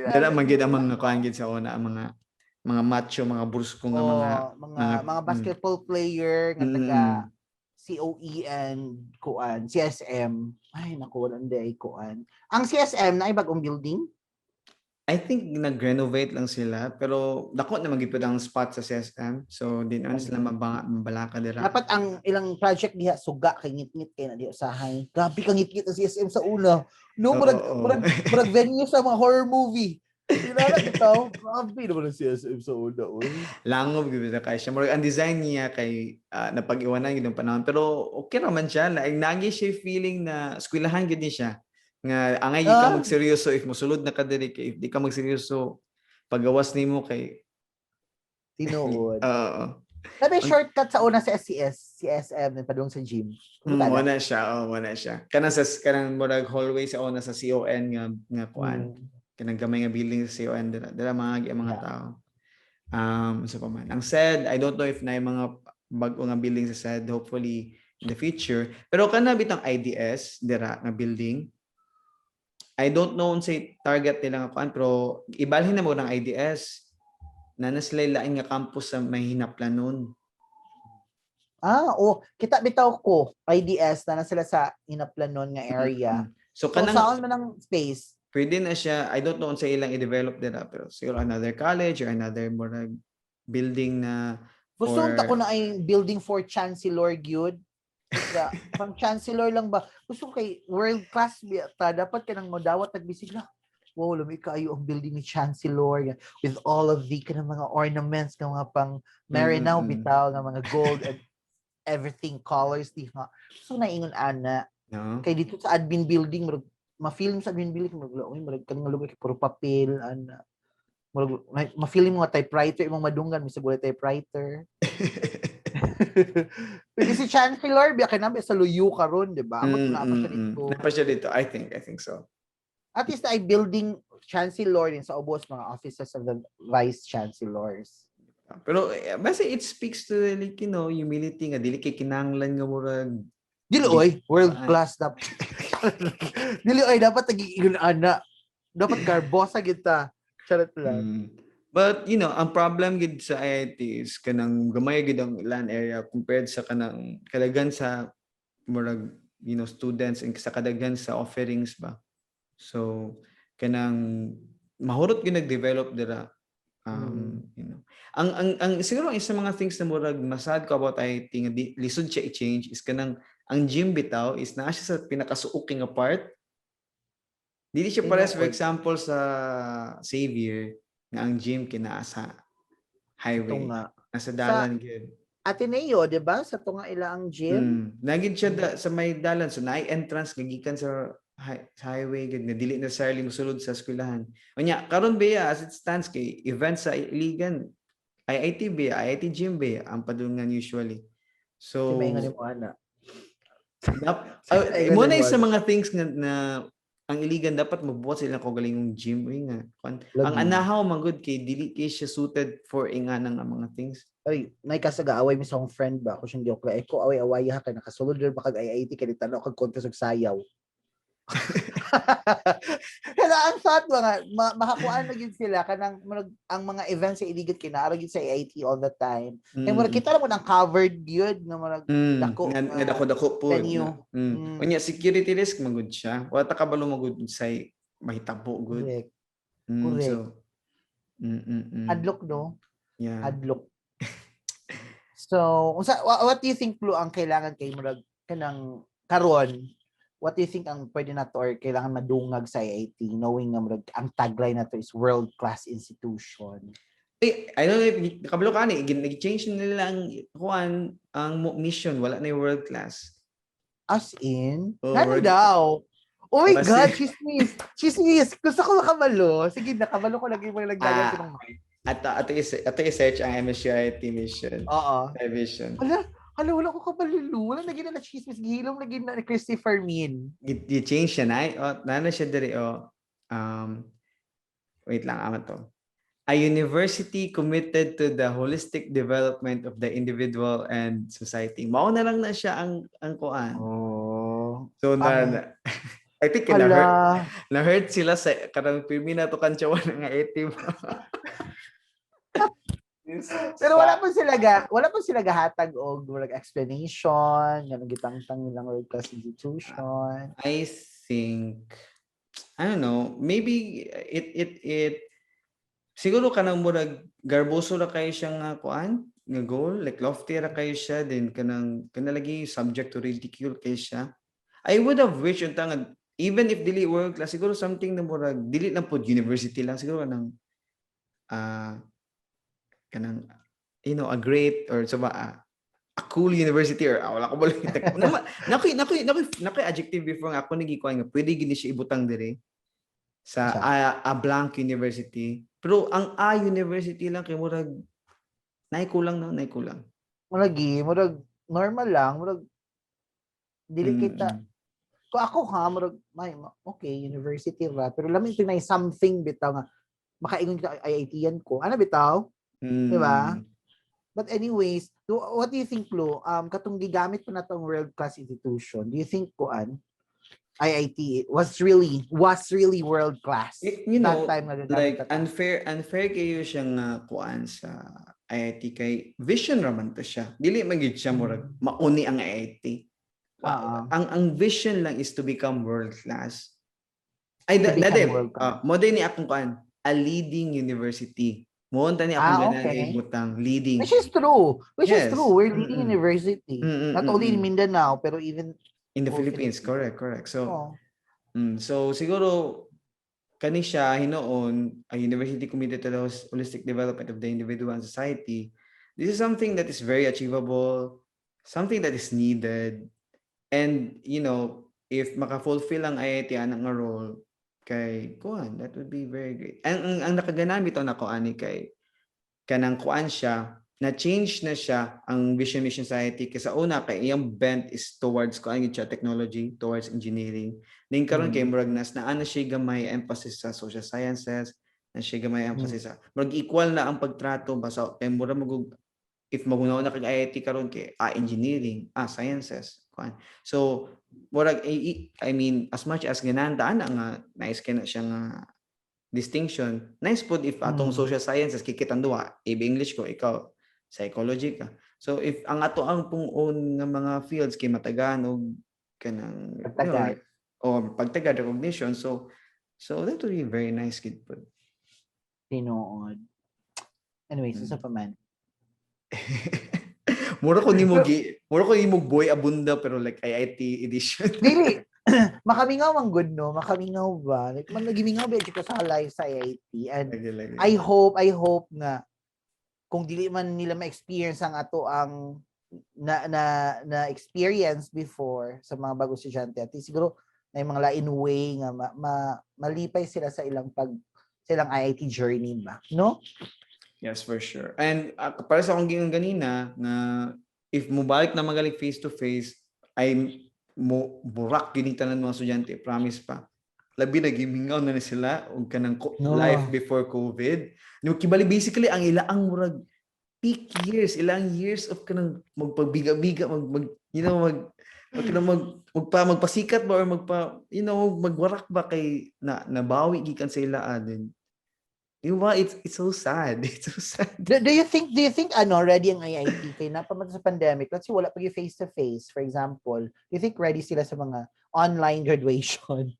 Dala man gyud ang mga kuan gyud sa una, ang mga macho, mga brusko nga mga Oh, mga mga basketball player nga taga COE and kuan, CSM. Ay naku, wala hindi ay kuan. Ang CSM na ay bagong building? I think nag-renovate lang sila, pero dako na gyud ang spot sa CSM. So di naman sila mabalaka dira. Dapat ang ilang project diha suga kay ngit-ngit kay na diha usahay. Grabe ka ngit-ngit ang CSM sa una. No, murag murag venue sa mga horror movie. Dinala bitaw. Grabe naman ang CSM sa una, oy. Langob gyud na kay siya. Murag ang design niya kay napag-iwanan gyud ang panahon, pero okay raman siya. Like nagi siya feeling na eskwelahan gyud ni siya. Nga angay gyud ka magseryoso if mosulod na ka diri, kay if di ka magseryoso pagawas nimo kay Tinuod. Oo. Sabi shortcut sa una sa SCS, CSM, then padung sa gym. Wala siya, oh, wala siya. Kanang sa kanang murag hallway sa una sa CON nga kuan. Kanang gamay nga building sa CON dira. Dira mga ang mga tao. So pa man. Ang SED, I don't know if na yung mga bag-o nga building sa SED, hopefully in the future. Pero kana bitang IDS dira nga building. I don't know unsay target nila nga kuan, pero ibalhin na mo ng IDS. Na na sila lain nga campus sa may Hinaplanon. Ah, oh, kita bitaw ko IDS na na sila sa Hinaplanon nga area. So So, kanang saan man ang space? Pwede na siya, I don't know unsa ilang i-develop nila, pero siguro another college or another murag building na Gusto for ko na ay building for chancellor gyud. Diba? Pang chancellor lang ba? Gusto ko kay world class biya ta, dapat kanang modawat nagbisig na. Wow, lami kaayo ang building ni chancellor with all of the kanang mga ornaments nga mga pang Marinao bitaw nga mga gold and everything colors di ha. So naingon ana no? Kay dito sa admin building, murag ma-feel mo sa admin building, murag oy, murag kaning lugar kay puro papel ana. Murag ma-feel mo nga typewriter imong madunggan, bisag wala typewriter. Pwede si Chancellor biya kay nabi sa Luyo karon, di ba? Amot na pa siya dito. Naa pa siya dito. I think so. At least ay building chancellor din sa ubos mga offices of the vice chancellors. Pero basta it speaks to, like, humility nga dili kay kinahanglan nga murag Dili oy, world Saan? Class dapat. Dili oy, dapat naging ana. Dapat garbosa kita. Charot lang. But ang problem gid sa IIT is kanang gamay gid ang land area compared sa kanang kadagan sa murag students and sa kadagan sa offerings ba. So kanang mahurot gyud nag-develop dira. Ang siguro ang isa mga things na murag masad ko about IIT nga di, lisod siya i-change is kanang ang gym bitaw is naa siya sa pinakasuoking nga part. Dili siya pares, for Tinuod. Example, sa Xavier nga ang gym kinaa sa highway. Ito nga. Nasa dalan gyud. Ateneo, di ba? Sa tunga ila ang gym. Nagid siya sa may dalan, so naay entrance nga gikan sa highway gid nga dili necessarily mosulod sa eskwelahan. Unya karon ba, as it stands, kay event sa Iligan, IIT ba, IIT gym ba ang padulngan usually. So Si maingon nimo ana. Dap, mo na isa mga things nga na ang Iligan dapat magbuhat sila kaugalingong gym uy nga kuan. Ang Lagi. Anahaw man gud kay dili kay siya suited for ingana nga mga things. Ay, may kasagaaway mi sa akong friend ba? Ako siyang giokla. Eh, ko away-away ha kay nakasulod rin ba kag IIT kay tanaw kag contest og sayaw. Kaya ang thought ba nga, makakuan na gyud sila kanang murag, ang mga events sa Iligan kay naa ra gyud sa IIT all the time. Kay murag kita ra mo nang covered gyud nga murag dako Nga, nga nga dako-dako po. venue. Unya security risk man gud siya. Wala ta kabalo man gud say mahitabo gud. Correct. Correct. So, Adlok, no? Yeah. Adlok. So, unsa what do you think, Blue, ang kailangan kay murag kanang karon? What do you think ang pwede nato or kailangan madungag sa IIT knowing nga murag ang tagline nato is world class institution? Eh, I don't know if kabalo ka ni, nag-change na nila ang kuan, ang mission, wala na yung world class. As in? Oh, Ano daw? Oh my God, chismis! Chismis! Gusto ko makabalo. Sige, nakabalo ko lagi mga nagdagan Ah. sa mga mic. At i-search ang MSU-IIT mission. Oo. Vision. Hala, hala, wala ko kabalo. Wala lagi na na chismis. Gihilom lagi na ni Christopher Min. I-change siya na. Oh, na siya diri oh. Wait lang, ama to. A university committed to the holistic development of the individual and society. Mao na lang na siya ang kuan. Oh. So na, I think na Hala. Na-hurt sila sa karang pirmi na to kantsawan nga itim. Pero wala po sila gahatag og murag explanation, nga gitangtang nilang world class institution. I think I don't know, maybe it siguro kanang murag garboso ra kayo siya nga kuan nga goal, like lofty ra kayo siya, then kanang kanalagi subject to ridicule kay siya. I would have wished unta nga even if dili world class, siguro something na murag dili lang pod university lang, siguro kanang kanang a great or sa ba a cool university or wala ko balik nakoy nakoy nakoy nakoy adjective before nga ako nagikuan nga pwede gini siya ibutang dire sa a blank university, pero ang a university lang kay murag nay kulang, no, nay kulang. Lagi, murag normal lang, murag dili kita ko ako ha, murag may okay, university ra, pero lamin ito na something bitaw nga makaingon kita IIT yan ko. Ano bitaw? Di ba? But anyways, what do you think, Lo? Katong gigamit po na tong world class institution, do you think kuan IIT was really world class You that time nga gagamit like na to? Unfair kayo siyang kuan sa IIT kay vision raman to siya. Dili man gyud siya murag mauni ang IIT. Ang vision lang is to become world class. Ay To da, become dade, world class. Mo din ni akong kuan, a leading university. Mo unta ni akong ganan butang leading. Which is true. Which is true. We're leading university. Not only in Mindanao, pero even in the whole Philippines, Philippines. Correct. So Oh. So siguro kani siya hinuon, a university committed to the holistic development of the individual and society. This is something that is very achievable, something that is needed. And if maka-fulfill ang IIT ana nga role kay kuan, that would be very great. Ang nakaganami to nako ani kay kanang kuan siya, na change na siya ang vision, mission, society, kay sa una kay iyang bent is towards kuan gyud siya, technology, towards engineering. Then karon kay murag nas naa na siya gamay emphasis sa social sciences, na siya gamay emphasis sa murag equal na ang pagtrato ba sa kay murag magug if magunaw na kag IIT karon kay engineering, sciences, kuan. So murag I mean, as much as ganahan ta ana nga nice kay na siya nga distinction, nice pod if atong social sciences kikitang duha, AB English ko, ikaw psychology ka. So if ang ato ang pong own nga mga fields kay matagaan og kanang Pagtagad. O pagtagad, recognition, so that would be very nice gid pod. Tinuod. Anyways, usa pa man. Mura ko nimo Boy Abunda pero like IIT edition. Dili. Makamingaw ang good, no? Makamingaw ba? Like, man, nagimingaw ba ko sa life sa IIT? And Lagi, lagi. I hope nga kung dili man nila ma-experience ang ato ang na na na experience before sa mga bagong estudyante, at least siguro na yung mga lain way nga malipay sila sa ilang IIT journey ba, no? Yes, for sure. And para sa akong gingon ganina na if mobalik na magaling face to face ay mo burak gini tanan mga estudyante, promise pa. Labi na gimingaw na ni sila og kanang No. life before COVID. No, kibali basically ang ila ang murag peak years, ilang years of kanang magpagbiga-biga, mag, mag you know mag mag kanang mag magpa magpasikat ba or magpa magwarak ba kay na nabawi gikan sa ila din. Di ba? It's so sad. It's so sad. Do you think ano, ready ang IIT kay naa pa man sa pandemic? Let's say wala pa face to face, for example. Do you think ready sila sa mga online graduation?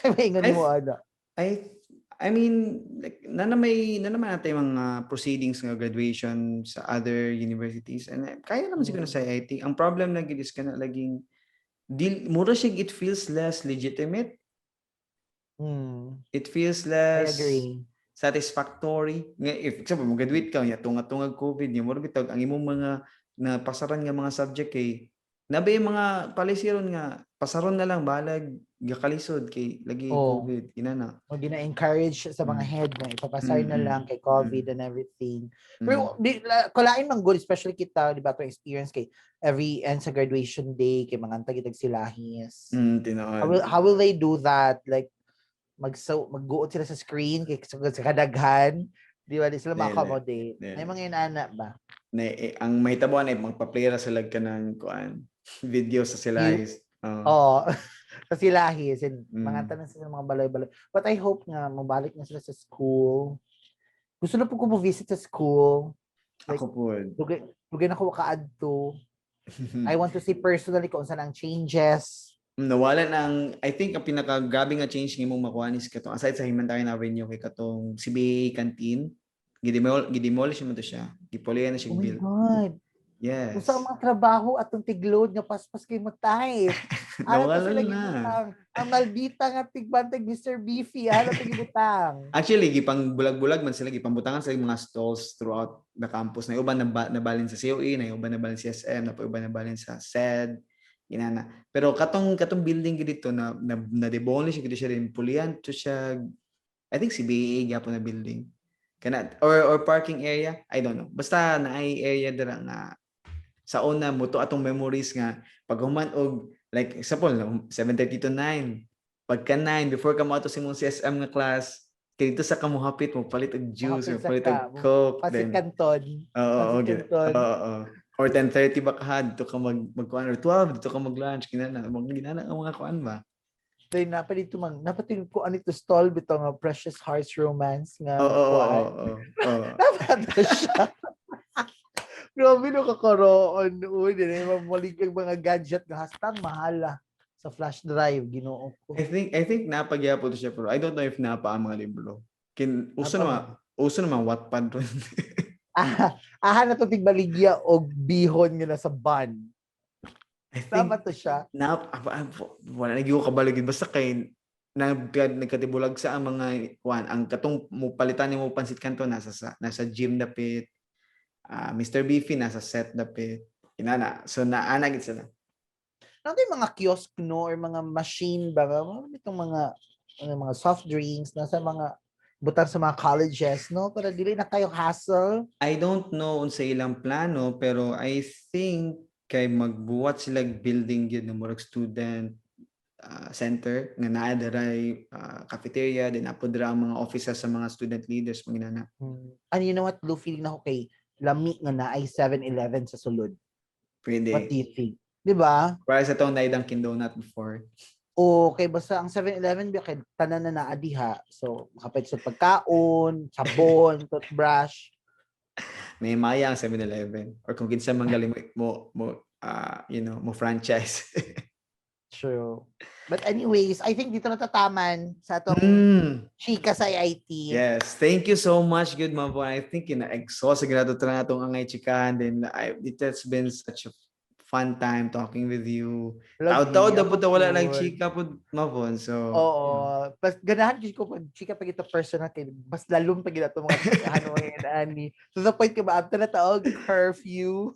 May ingon mo ano. I mean, like, na naman natin mga proceedings nga graduation sa other universities and kaya naman siguro sa IIT. Ang problem lang gid is kana laging dil mura siya, it feels less legitimate. It feels I less agree. Satisfactory. Nga if example mo graduate ka nya tunga-tungag COVID nya mura bitag ang imong mga napasaran nga mga subject kay nabi yung mga policy ron nga pasaron na lang balag gakalisod kay lagi Oo. COVID inana. O gina-encourage sa mga head na ipapasar na lang kay COVID and everything. Pero di, kalain man good, especially kita, di ba, to experience kay every end sa graduation day kay mga tagitag silahis. Tinuod. How will they do that? Like magguot sila sa screen kay sa kadaghan, di ba? Di sila Dili. ma-accommodate. Dili. May mga inana ba? Na, eh, ang mahitabuan ay magpa-play ra sila kanang kuan video sa silahis. Oo. Oo. Sa silahis and mga tanan sila mga balay-balay. But I hope nga mabalik na sila sa school. Gusto na po ko mo-visit sa school. Like, Ako po. Dugay, dugay na ko kaadto. I want to see personally kung saan ang changes. Nawala ng, I think ang pinaka grabe nga change nga imong makuha is katong aside sa Humanitarian Avenue kay katong CBA canteen, gidemolish mo to siya. Gipulian na siya Oh my build. God. Yes. Kung sa mga trabaho atong tigload nga paspas kay mo type. Ano to Nawala sila na. Gibutang? Ang maldita nga tigbantag Mr. Beefy, ano to gibutang? Actually, gipang bulag-bulag man sila, gipangbutangan sila yung mga stalls throughout the campus. Na uban nabalin sa COE, na uban nabalin sa SM, na uban nabalin sa SED, inana. Pero katong building gid dito na demolish gid siya rin, pulian to siya. I think CBA gyapon na building. Kana or parking area, I don't know. Basta naay area dira nga sa una mo to atong memories nga pag human og, like example, 7:30 to 9, pagka 9, before ka moadto sa imong CSM nga class, kay dito sa kamuhapit mo palit og juice Muhapit or sa palit ka, og Coke, Pasit then Canton. Oo, Pasit Canton. Oo. Or 10:30 ba ka dito ka magkuan, or 12 dito ka mag-lunch, kinana mga ginana ang mga kuan ba. Then napa dito mang napa ko ano ito stall bitaw nga Precious Hearts Romance nga Oo oo kuan. Oo. Napa to siya. Grabe no kakaroon. Uy, di na mamulig ang mga gadget nga hastang mahala sa flash drive, Ginoo ko. I think napagyapon to siya, pero I don't know if napa ang mga libro. Kin uso Napa naman, uso naman Wattpad ron. Ah, aha na to tigbaligya og bihon nga nasa bun. I think Tama to siya. Na wala na gyud ko kabalo gyud, basta kay nagkatibulag sa ang mga kuan, ang katong mo palitan nimo pansit canton nasa gym dapit, ah, Mr. Beefy nasa set dapit, inana, so naana gid sila. Nandun yung mga kiosk no or mga machine ba, mga itong mga ano, mga soft drinks nasa mga butang sa mga colleges no para dili na kayo hassle. I don't know unsa ilang plano, pero I think kay magbuhat sila og building gyud nga murag student center nga naa diray cafeteria din, naa pod dira ang mga offices sa mga student leaders, mga inana. And you know what, Blue, feeling na ko kay lami nga na ay 7-Eleven sa sulod. Pwede. What do you think? Di ba? Para sa tong naay Dunkin Donut before. O kay basta ang 7-Eleven ba kay tanan na naa diha. So makapait sa pagkaon, sabon, toothbrush. May maya ang 7-Eleven or kung kinsa man galing mo mo franchise. True. But anyways, I think dito natataman sa atong chika sa IIT. Yes, thank you so much, good Mavo. I think na-exhaust sigurado na atong angay chikahan. Then it has been such a fun time talking with you. Lagi, Taud-taud na ako po wala lang po. Chika po, Mavon. So, Oo. Pas ganahan gid ko pag chika pag ito personal kay mas lalom pag ito mga chikahan mga ani. To the point ka ba after na taog curfew.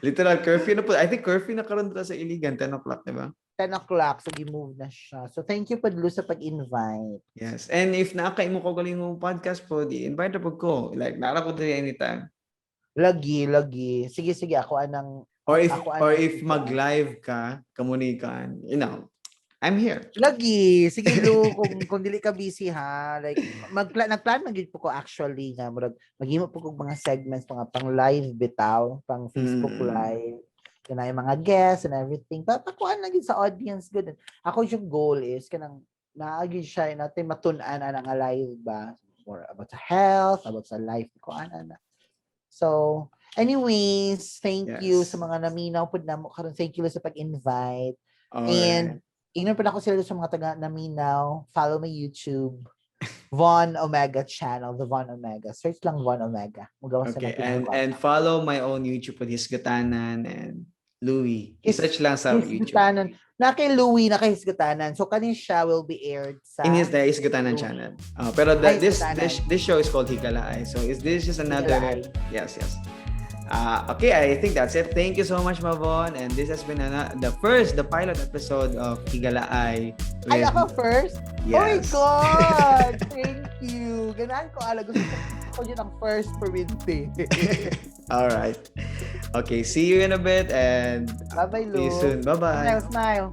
Literal curfew na po. I think curfew na karon dito sa Iligan, 10 o'clock, di ba? 10 o'clock, so gi-move na siya. So thank you pod, Lu, sa pag-invite. Yes. And if naa kay mo kaugaling mong podcast po, di invite na po ko. Like, naa ko diri anytime. Lagi, lagi. Sige, sige, ako anang Or if Ako or anang if mag-live ka, kamunikan, I'm here. Lagi. Sige, Lu, kung dili ka busy ha, like magplan nagplan man gyud po ko actually nga murag maghimo po kog mga segments, mga pang live bitaw, pang Facebook live. Kana yung mga guests and everything. Pa pakuan lang gyud sa audience good. Ako yung goal is kanang naa gyud siya natin matun-an ana nga live ba, more about sa health, about sa life ko ana na. So, anyways, thank you sa mga naminaw pud namo karon. Thank you sa pag-invite. And ingnon pa nako sila sa mga taga naminaw, follow my YouTube, Von Omega channel, the Von Omega. Search lang Von Omega. Mugawas sa Okay, and follow my own YouTube with Hisgutanan and Louie. Search lang sa YouTube. Hisgutanan. Na kay Louie, na kay Hisgutanan. So kani siya will be aired sa In his the Hisgutanan Louie. Channel. Pero Ay, this Hisgutanan. this show is called Higalaay. So is this just another Higalaay. Yes. Okay, I think that's it. Thank you so much, Mavon. And this has been the first, the pilot episode of Higalaay. Ay, ako first? Oh my Yes. God! Thank you. Ganahan ko ala. Gusto ko yun ang first for Wednesday. All right. Okay, see you in a bit and Bye-bye, see you Lou. soon. Bye-bye. Smile, smile.